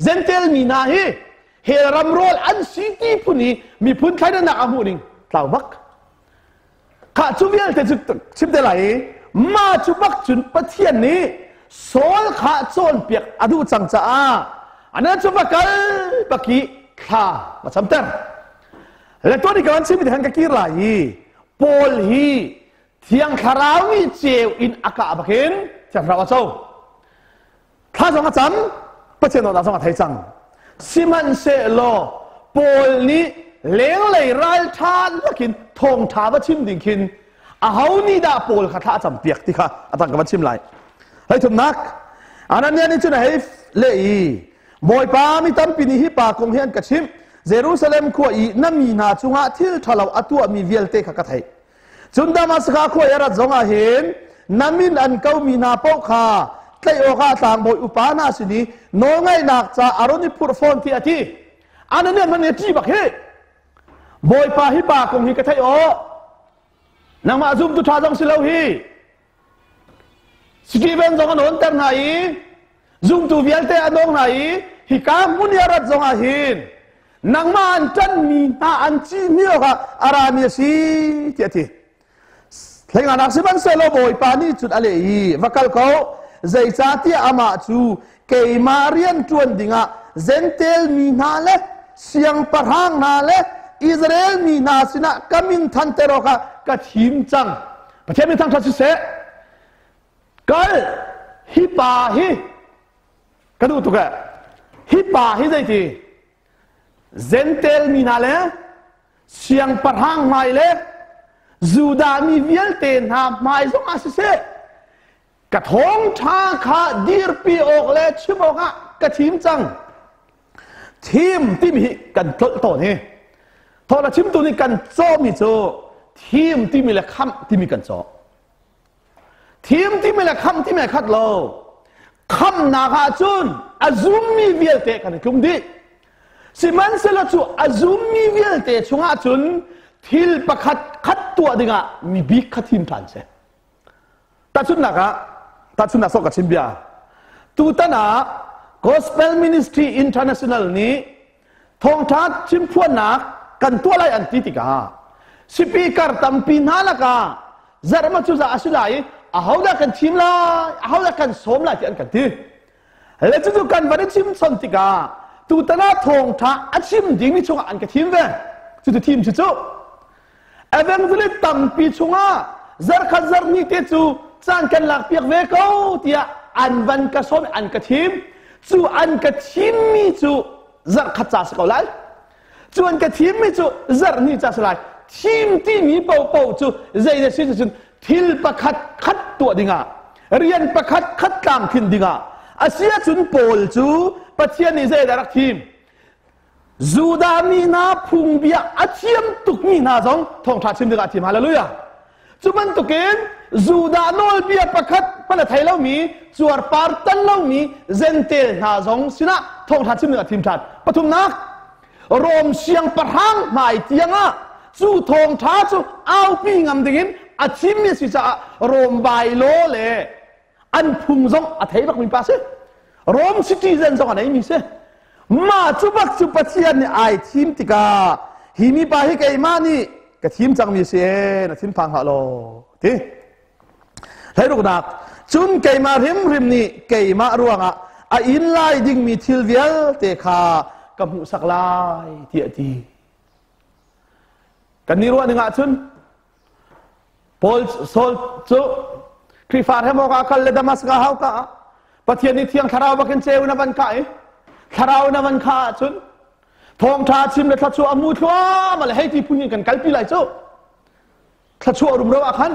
Speaker 3: Jentail mi hna hi hell ram rawl an si ti phun i miphun thleidannak a hmuh ning tlau bak. Khah cu vialte cu chim te lai i mah cu bak cun Pathian nih Saul kha cawnpiak a duh cang caah anan cu va kal bak i thla va camter. Le tuan i ka van chim han ka kir lai i Paul hi Thiang Thlarau nih ceu in a kah bakin Thiang Thlarau a co. Thla zong a cam, Pathian dawtnak zong a thei cang. Sihmanhsehlaw Paul nih lenglei ralṭha lakin thawngṭha va chim ding khin aho nih dah Paul kha thla a campiak ti kha a tang ka van chim lai. Hei thumnak, Ananias nih cun a hei leh i Bawipa mi tampi nih hi pa kong hi an ka chimh. Jerusalem khua i na mi hna cungah thil ṭhalo a tuahmi vialte kha ka theih. Cun Damaskas khua i a rat zongah hin na min an komi hna paoh kha tlaih awkah tlangbawi upa hna sin i nawlngaihnak ca a run i phurh fawn tiah a ti. Ananias hmanh nih a ṭih bak hi. Bawipa hi pa kong hi ka theih aw. Nangmah zumtu ṭha zong si lo hi. Stephen zong an awnter hna i zumtu vialte an awng hna i hika hmun i a rat zongah hin nangmah an ṭanhmi hna an cihmi awkah a rami a si tiah a ti. Thlenganak sihmanhsehlaw Bawipa nih cun a leh i va kal ko zeicahtiah amah cu keimah rian ṭuan dingah Jentail mi hna le siangpahrang hna le Israel mi hna sinah ka min thanter awkah ka thim cang. Pathian min thangṭhat siseh. Kal hi pa hi ka duh tuk eh. Hi pa hi zeiti? Jentail mi hna le siangpahrang hmai le Judah mi vialte hna hmai zongah siseh ka thawngṭha kha dirpi awk le chim awkah ka thim cang. Thim timi hi kan tlolh tawn hi. Thawngṭha chimtu nih kan cawhmi cu thim timi le khamh timi kan cawh. Thim timi le khamh timi a khat lo. Khamhnak ah cun a zummi vialte kan i tlum dih. Sihmanhsehlaw cu a zummi vialte chungah cun thil pakhat khat tuah dingah mi bik kha thim ṭhan seh. Tahchunhnak ah, tahchunhnak sawk ka chim bia. Tutan ah Gospel Ministry International nih thawngṭha chimphuannak kan tuah lai an ti tikah speaker tampi hna lakah zarhma cu za a si lai i ahodah kan thim lai ahodah kan sawm lai ti an kan ti le cucu kan van i chim chon tikah tutan ah thawngṭha a chim dingmi chungah an ka thim ve cucu thim cu cu evangelist tampi chungah zarkhat zarhni te cu caan kan lak piak ve ko tiah an van ka sawm an ka thim cu an ka thimmi cu zarhkhat ca si ko lai cu an ka thimmi cu zarhni ca si lai thim timi popo cu zei na si cun thil pakhat khat tuah dingah rian pakhat khat tlamtlin dingah asia cun Paul cu Pathian nih zei dah rak thim Judah mi hna phungbia a thiam tukmi hna zong thawngṭha chim dingah a thim. Hallelujah. Cu bantukin Judah nawlbia pakhat hmanh a thei lomi, cuarpar tan lomi Jentail hna zong sinah thawngṭha chim dingah a thim ṭhan. Pathumnak, Rom siangpahrang hmai tiangah cu thawngṭha cu aupi ngam dingin a thimmi a si caah Rom bylaw le an phung zong a thei bakmi pa si Rome citizen zong a neimi si mah cu bak cu Pathian nih ai thim tikah hi mi pa hi keimah nih ka thim cangmi si e na thin phang hlah law ti hleiruknak cun keimah hrimhrim nih keimah ruangah a inn lai dingmi thil vialte kha ka hmuhsak lai tiah ti kan ni ruah ning ah cun Paul Saul cu Khrihfa hrem awkah kal le Damascus hau ka ah Pathian nih thiang thlarau bakin ceu na van kah i thlarau na van kha ahcun thawngṭha chim le thluachuah a mu thluahmah le hei ti phun in kan kalpi lai cu thluachuah rumro ah khan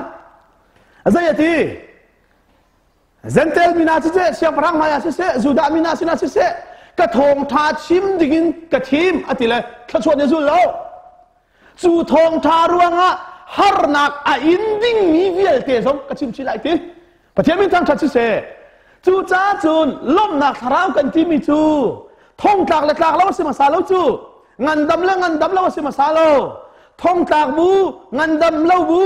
Speaker 3: zei a ti Jentail mi hna siseh siangpahrang hmai ah siseh Judah mi hna sinah siseh ka thawngṭha chim dingin ka thim a ti le thluachuah nih a zul lo Cu thawngṭha ruangah harnak a in dingmi vialte zong ka chim chih lai ti. Pathian min thangṭhat siseh. Cucaah cun lawmhnak thlarau kan timi cu thongtlak le tlak lo a si hmasa lo cu. Ngandam le ngandam lo a si hmasa lo. Thongtlak bu, ngandam lo bu,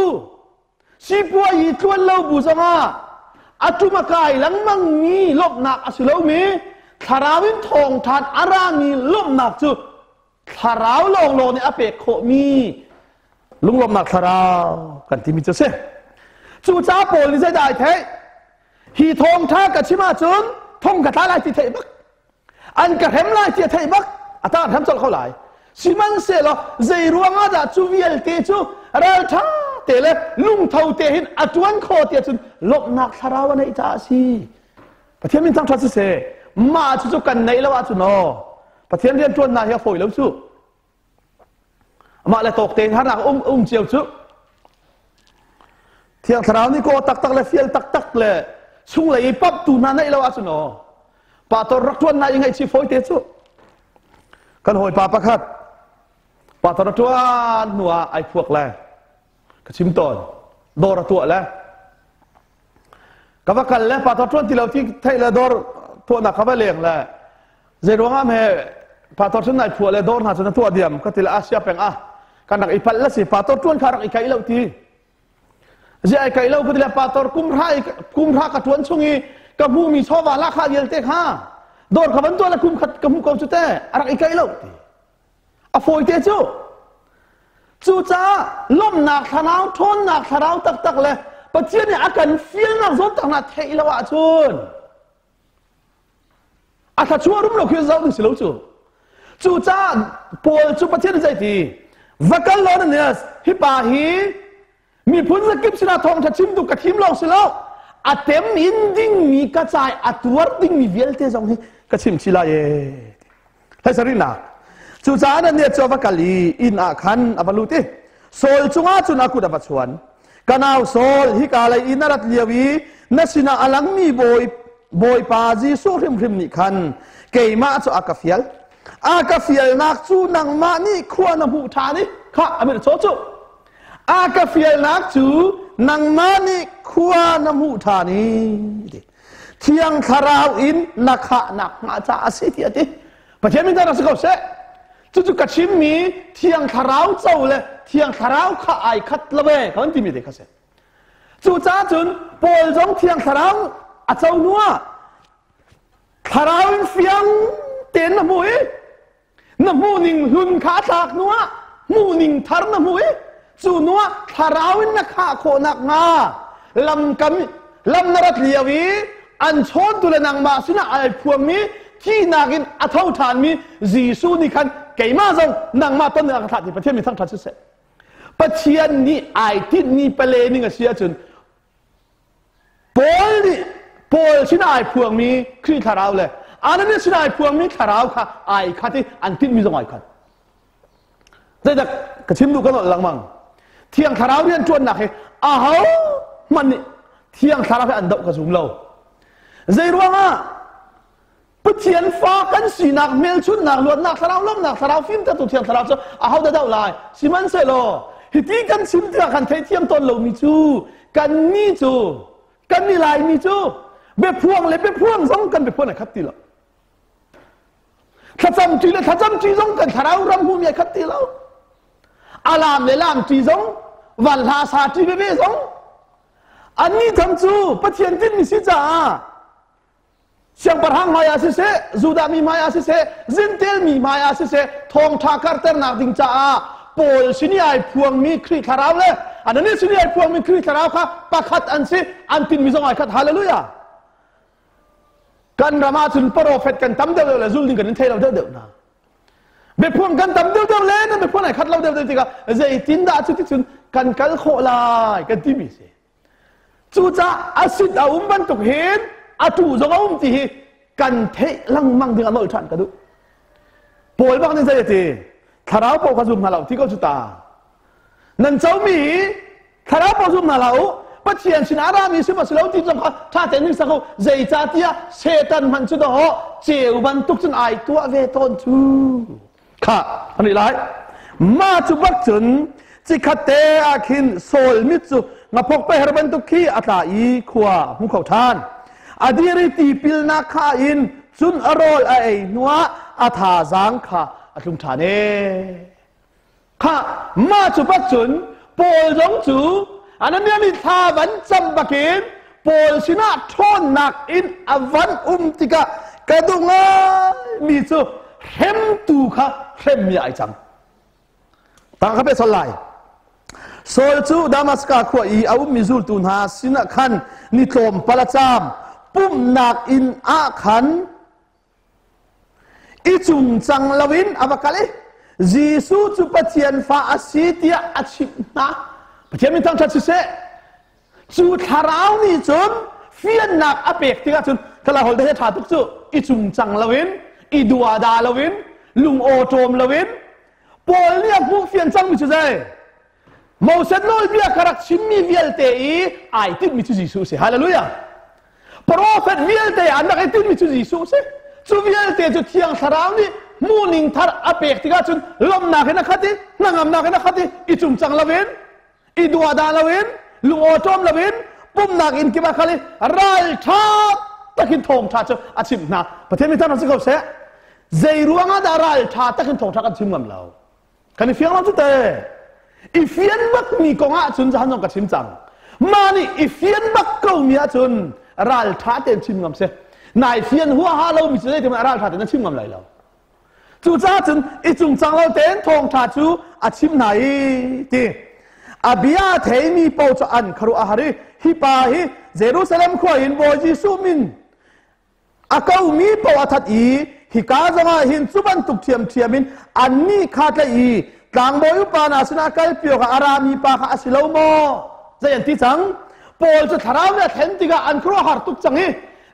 Speaker 3: sipuai i tluan lo bu zongah a tum a kai lengmangmi lawmhnak a si lomi thlarau in thawngṭhan a rami lawmhnak cu thlarau lawnglawng nih a pek khawhmi lunglawmhnak thlarau kan timi cu a si. Cucaah Paul nih zeidah ai theih? Hi thawngṭha ka chim ahcun thong ka tla lai ti theih bak. An ka hrem lai ti a theih bak. A ta hrem colh ko lai. Sihmanhsehlaw zei ruangah dah cu vialte cu ralṭha te le lungtho te hin a ṭuan khawh ti ahcun lawmhnak thlarau a neih caah a si. Pathian min thangṭhat siseh mah cucu kan neih lo ahcun aw Pathian rian ṭuannak hi a fawi lo cu. Amah le tawk tein harnak um um cio cu. Thiang Thlarau nih kaw taktak le fial taktak le chunglei i pamhtu hna neih lo ahcun aw pastor rak ṭuannak i ngaihchih fawi te cu. Kan hawipa pakhat pastor a ṭuan hnu ah ai phuak le ka chim tawn dawr a tuah le ka va kal le pastor ṭuan ti lo ti theih le dawr tuahnak ka va leng le zei ruangah me pastor cun nai phuah le dawr hna cun a tuah diam ka ti le Asia peng ah kan rak i palh la si pastor ṭuan kha rak i kaih lo ti zia ai kaih lo ka ti le pastor kum hra ka ṭuan chung i ka hmuhmi chawva lahkhah vialte kha dawr ka van tuah le kum khat ka hmu ko cu te a rak i kaih lo ti a fawi te cu cucaah lawmhnak thlarau ṭhawnnak thlarau taktak le Pathian nih a kan fialnak zawn tak hna theih lo ahcun a thluachuah rum lo khi zoh ding si lo cu cucaah Paul cu Pathian nih zei ti va kal law Ananias hi pa hi miphun zakip sinah thawngṭha chim tu ka thim lawng si lo a tem in dingmi ka cai a tuar dingmi vialte zong hi ka chim chih lai e. Hlei sarihnak. Cucaah Ananias cu a va kal i inn ah khan a va lut i Saul cungah cun a kut a va chuan. Ka nau Saul, hika lei i na rat lio i na sinah a langmi Bawi, Bawipa Jesuh hrimhrim nih khan keimah cu a ka fial. A ka fialnak cu nangmah nih khua na hmuh ṭhan i khah a mit a caw cu. A ka fialnak cu nangmah nih khua na hmuh ṭhan i Thiang Thlarau in na khahnak hnga caah a si tiah a ti. Pathian min rak si ko seh. Cucu ka chimmi Thiang Thlarau co le Thiang Thlarau kha ai khat lo e kan timi te kha si. Cucaah cun Paul zong Thiang Thlarau a co hnu ah Thlarau in fiang tein na hmu i na hmuhning hlun kha a tlak hnu ah hmuhning thar na hmu i cu hnu ah Thlarau in na khah khawh nakhnga lamkam lam na rat lio i an chawntu le nangmah sinah ai phuangmi thihnak in a tho ṭhanmi Jesuh nih khan keimah zong nangmah ton a ka thlah ti Pathian min thangṭhat siseh. Pathian nih ai tinhmi pale ning a si ahcun Paul nih Paul sinah ai phuangmi Khrih thlarau le Ananias sinah ai phuangmi thlarau kha ai khat i an tinhmi zong ai khat. Zeidah ka chim duh ka nolh lengmang. Thiang Thlarau rian ṭuannak hi aho hmanh nih Thiang Thlarau hi an doh ka zum lo. Zei ruangah Pathian fa kan sinak hmelchunhnak luatnak thlarau lawmnak thlarau fimtertu Thiang Thlarau cu aho dah doh lai? Sihmanhsehlaw hiti kan chim tikah kan theithiam tawn lomi cu kannih cu kan i Laimi cu biaphuang le biaphuang zong kan biaphuan ai khat ti lo. Thlacam ṭi le thlacam ṭi zong kan thlarau ram hmuhmi ai khat ti lo. A laam le laam ṭi zong, van hla sa ṭi veve zong, annih tham cu Pathian tinhmi si caah siangpahrang hmai ah siseh, Judah mi hmai ah siseh, Zintel mi hmai ah siseh, thawngṭha karternak ding caah Paul sin i ai phuangmi Khrih thlarau le Ananias sin i ai phuangmi Khrih thlarau kha pakhat an si, an tinhmi zong ai khat. Hallelujah! Kan ram ah cun profet kan tam deuh deuh le zul ding kan in thei lo deuh deuh hna. Biaphuang kan tam deuh deuh le nan biaphuan ai khat lo deuh deuh tikah zeitindah cu ticun kan kal khawh lai kan timi si. Cucaah a sit a um bantuk hin a tu zong a um ti hi kan theih lengmang ding a nolh ṭhan ka duh. Paul bak nih zei a ti? Thlarau paoh kha zum hna lo ti ko cu ta. Nan comi hi Thlarau paoh zum hna hlah u. Pathian sinah a rami si maw si lo ti zong kha ṭha tein hnik sak u. Zeicahtiah Satan hmanh cu dawh ceu bantuk cun ai tuah ve tawn cu. Kha an lai. Mah cu bak cun cikhat te ah khin Saul mit cu ngaphok peher bantuk khi a tla i khua a hmu kho ṭhan. A dir i tipilnak kha in cun a rawl a ei hnuah a thazaang kha a tlung ṭhan ee. Khah, mah cu bak cun Paul zong cu Ananias nih thla van cam bakin Paul sinah ṭhawnnak in a van um tikah ka duh ngaimi cu hremtu kha hremmi ai cang. Tang ka pe sol lai. Saul cu Damaska khua i a ummi zultu hna sinah khan ni tlawmpal a caam. Pumhnak inn ah khan I cungcang loin a va kal i Jesuh cu Pathian fa a si tiah a chimh hna. Pathian min thangṭhat siseh. Cu thlarau nih cun fiannak a pek tikah cun thlarau holh he ṭha tuk cu i cungcang loin i duada loin lung awṭawm loin Paul nih a hmuh fian cangmi cu zei? Moses nawlbia ka rak chimmi vialte i ai tinhmi cu Jesuh a si. Hallelujah. Profet vialte an rak i tinhmi cu Jesuh a si. Cu vialte cu Thiang Thlarau nih hmuhning thar a pek tikah cun lawmhnak in a khat i hnangamnak in a khat i i cungcang loin i duahdah loin lungawṭawm loin pumnak inn kip ah kal i ralṭha takin thawngṭha cu a chimh hna. Pathian mi thar si ko seh. Zei ruangah dah ralṭha takin thawngṭha kan chim ngam lo? Kan i fiang lo cu te. I fian bak mi kong ah cun zahan zong ka chim cang. Mah nih i fian bak ko mi ahcun ral ṭha tein chim ngam si. Nai fian huaha lo mi cu zeitin ral ṭha tein na chim ngam lai lo. Cucaah cun i cungcang lo tein thawngṭha cu a chim hna i ti. A bia a theimi paoh cu an khuaruah a har i hi pa hi Jerusalem khua in Bawi Jesuh min A komi paoh a that i hika zongah hin cu bantuk ṭhiamṭhiam in annih kha tlaih i tlangbawi upa hna sinah kalpi awkah a rami pa kha a si lo maw? Zei an ti cang? Paul cu thlarau nih a thlen tikah an khuaruahhar tuk cang i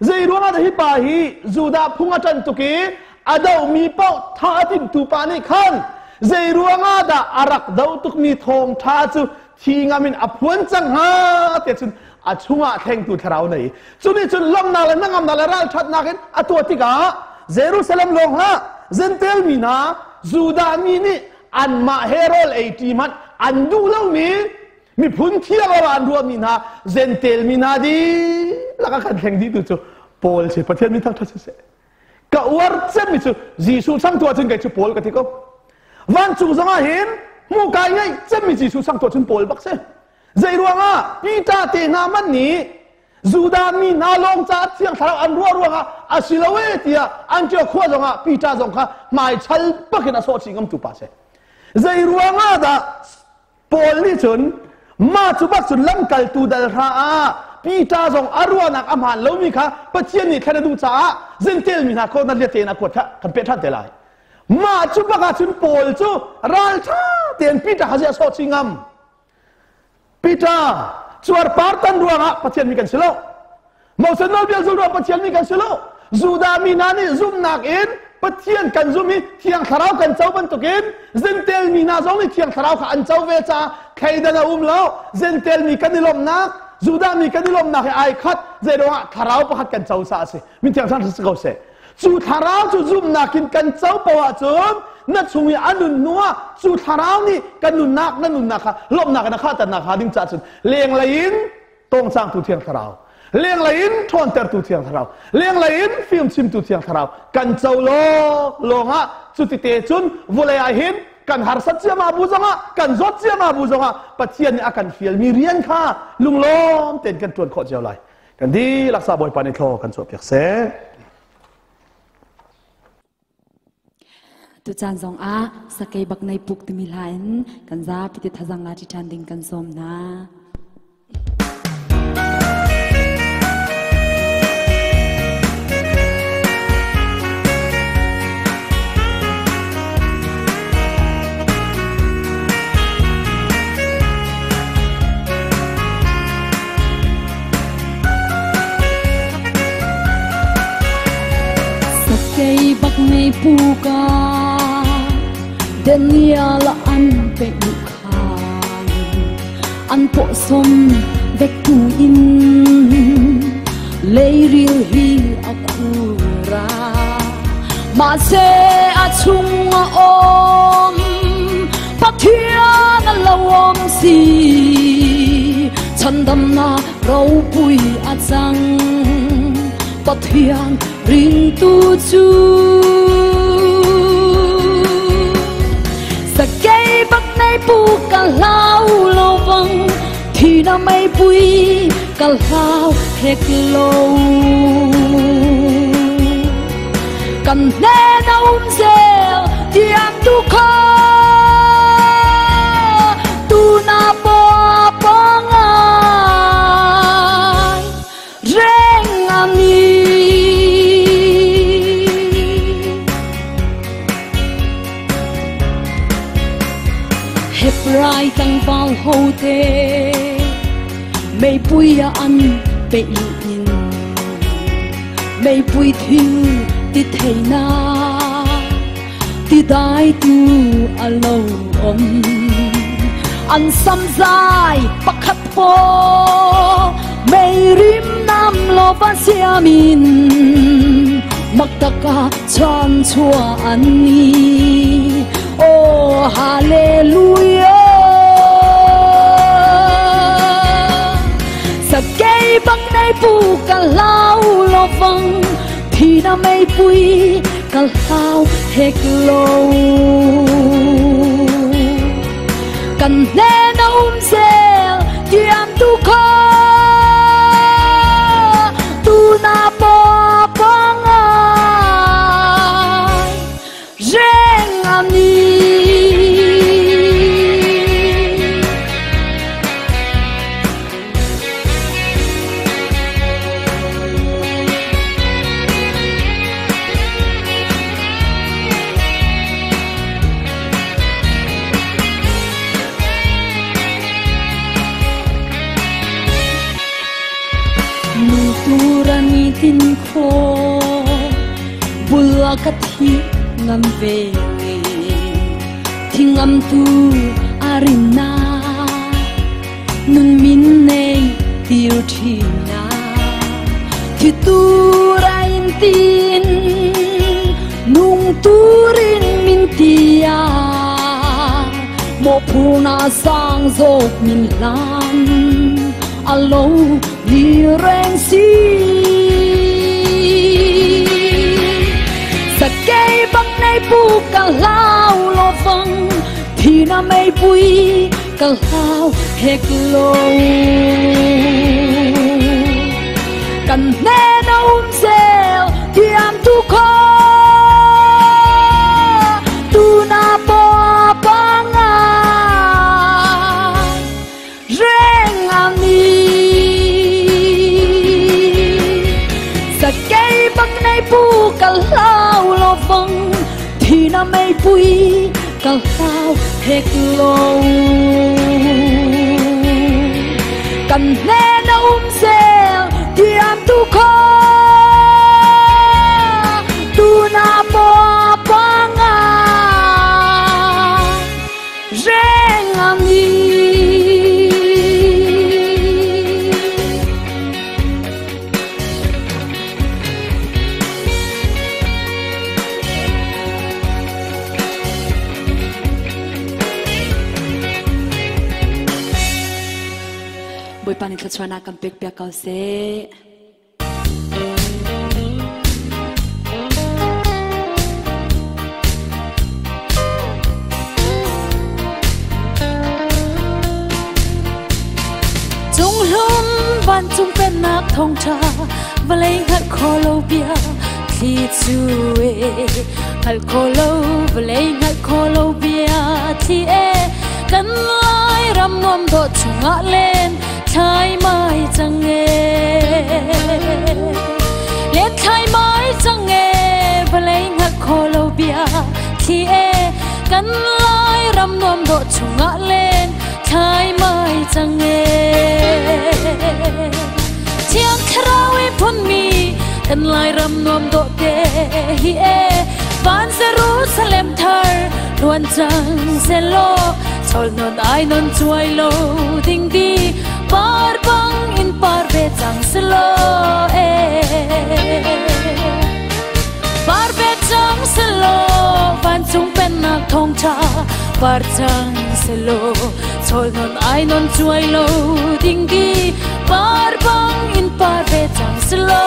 Speaker 3: zei ruangah dah hi pa hi Judah phung a ṭan tuk i A dohmi paoh thah a timtu pa nih khan zei ruangah dah a rak do tukmi thawngṭha cu thi ngam in a phuan cang hnga tiah cun a chungah thlengtu thlarau nei. Cu nih cun lawmhnak le hnangamnak le ralṭhatnak in a tuah tikah Jerusalem lawng hlah, Jentail mi hna, Judah mi nih anmah he rawl ei ṭi hmanh an duh lomi miphun thiang ah an ruahmi hna Jentail mi hna dihlak a kan thleng dihtu cu Paul si. Pathian min thangṭhat siseh. Ka uar cemmi cu Jesuh changtu ahcun kei cu Paul ka ti ko. Vancung zongah hin hmuh kai ngaih cemmi Jesuh changtu ahcun Paul bak si. Zei ruangah Peter te hna man nih Judah mi hna lawng caah Thiang Thlarau an ruah ruangah a si lo e tiah Antioch khua zongah Peter zong kha hmaichal bakin a sawh chih ngamtu pa si. Zei ruangah dah Paul nih cun mah cu bak cun lamkaltu dal hra ah Peter zong a ruahnak a hmaan lomi kha Pathian nih thlen a duh caah Jentail mi hna ko na liate in a kuat kha kan peh ṭhan te lai. Mah cu bak ah cun Paul cu ralṭha tein Peter kha ziah sawh chih ngam. Peter cuarpar tan ruangah Pathian mi kan si lo. Moses nawlbia zul ruang Pathian mi kan si lo. Judah mi hna nih zumhnak in Pathian kan zum i Thiang Thlarau kan co bantukin Jentail mi hna zong nih Thiang Thlarau kha an co ve caah thleidan a um lo. Jentail mi kan i lawmhnak, Judah mi kan i lawmhnak he ai khat. Zeiruangah Thlarau pakhat kan co caah a si. Min Thiang Thlarau si ko seh. Cu Thlarau cu zumhnak in kan co poah ahcun na chung i a nun hnuah cu Thlarau nih kan nunnak na nunnak kha lawmhnak in a khahternak hnga ding caah cun lenglei in tawngcangtu Thiang Thlarau, lenglei in ṭhawntertu Thiang Thlarau, lenglei in fimchimtu Thiang Thlarau kan co lawngah cutite cun vawlei ah hin kan harsat ciama bu zongah kan zawt ciama bu zongah Pathian nih a kan fialmi rian kha lunglawm tein kan ṭuan khawh cio lai. Kan dihlak sa Bawipa nih thlaw kan chuahpiak seh.
Speaker 2: Tucaan zongah sakei bak nei puk timi hla in kan zapi te thazang la ṭi ṭhan ding kan sawm hna. Sakei bak nei puka Daniel an pe khan an po som vek tu in leiril hi a khura ma se a chung a om Pathian a lo om si chandamna ropui a cang Pathian ringtu cu sakei bak nei pu ka hlau lo vang thi na mei pui ka hlau hek lo kan hnen a um zel tiang tu kha tu na po pa ngai reng ami Hebrai tlangval ho te meipui a an pe in meipui thil ti theina ti dai tu a lo om an samzai pakhat po mei rim nam lo va siamin maktaka chan chua an ni oh hallelujah sakei bang nei pu ka hlau lo vang thi na mei pui ka hlau hek lo kan hnen a um zel tiam tu kha tu na po pa ngai reng ami Nu turani tin kho bul Ula ka thi ngam ve thi ngam tu arina nun min nei tir thina thi tu rain tin nung turin min tia mo phuna sang zok min lan alo ni reng si sa cây bang nei pu ka lau lo vang thi na mei pui ka lau hek lo kan ne na zel thiam tu kho tu na po pa nga reng ani sa cây bang nei pu ka lau lo vang thi na mei pui ka lau hek lo kan ne na zel thiam tu kho tu na po pa nga reng ani Bawipa nih thluachuahnak kan pek piak ko seh.
Speaker 4: Cunghlum vancung pennak thawngṭha vawlei hngalh kho lo bia thli cu e hngalh kho lo vawlei hngalh kho lo bia thli e kan lai ram nuam dawh chungah len thlai mai cang e len thlai mai cang e vawlei hngalh kho lo bia thli e kan lai ram nuam dawh chungah len thlai mai cang e thiang thlarau i phunmi kan lai ram nuam dawh te hi e van Jerusalem thar luan cang selo chol non ai non chuai lo ding di par bang in par ve cang selo e par ve cang selo van chung pen nak thong cha par cang selo chol non ai non chuai lo ding di par bang in par ve cang selo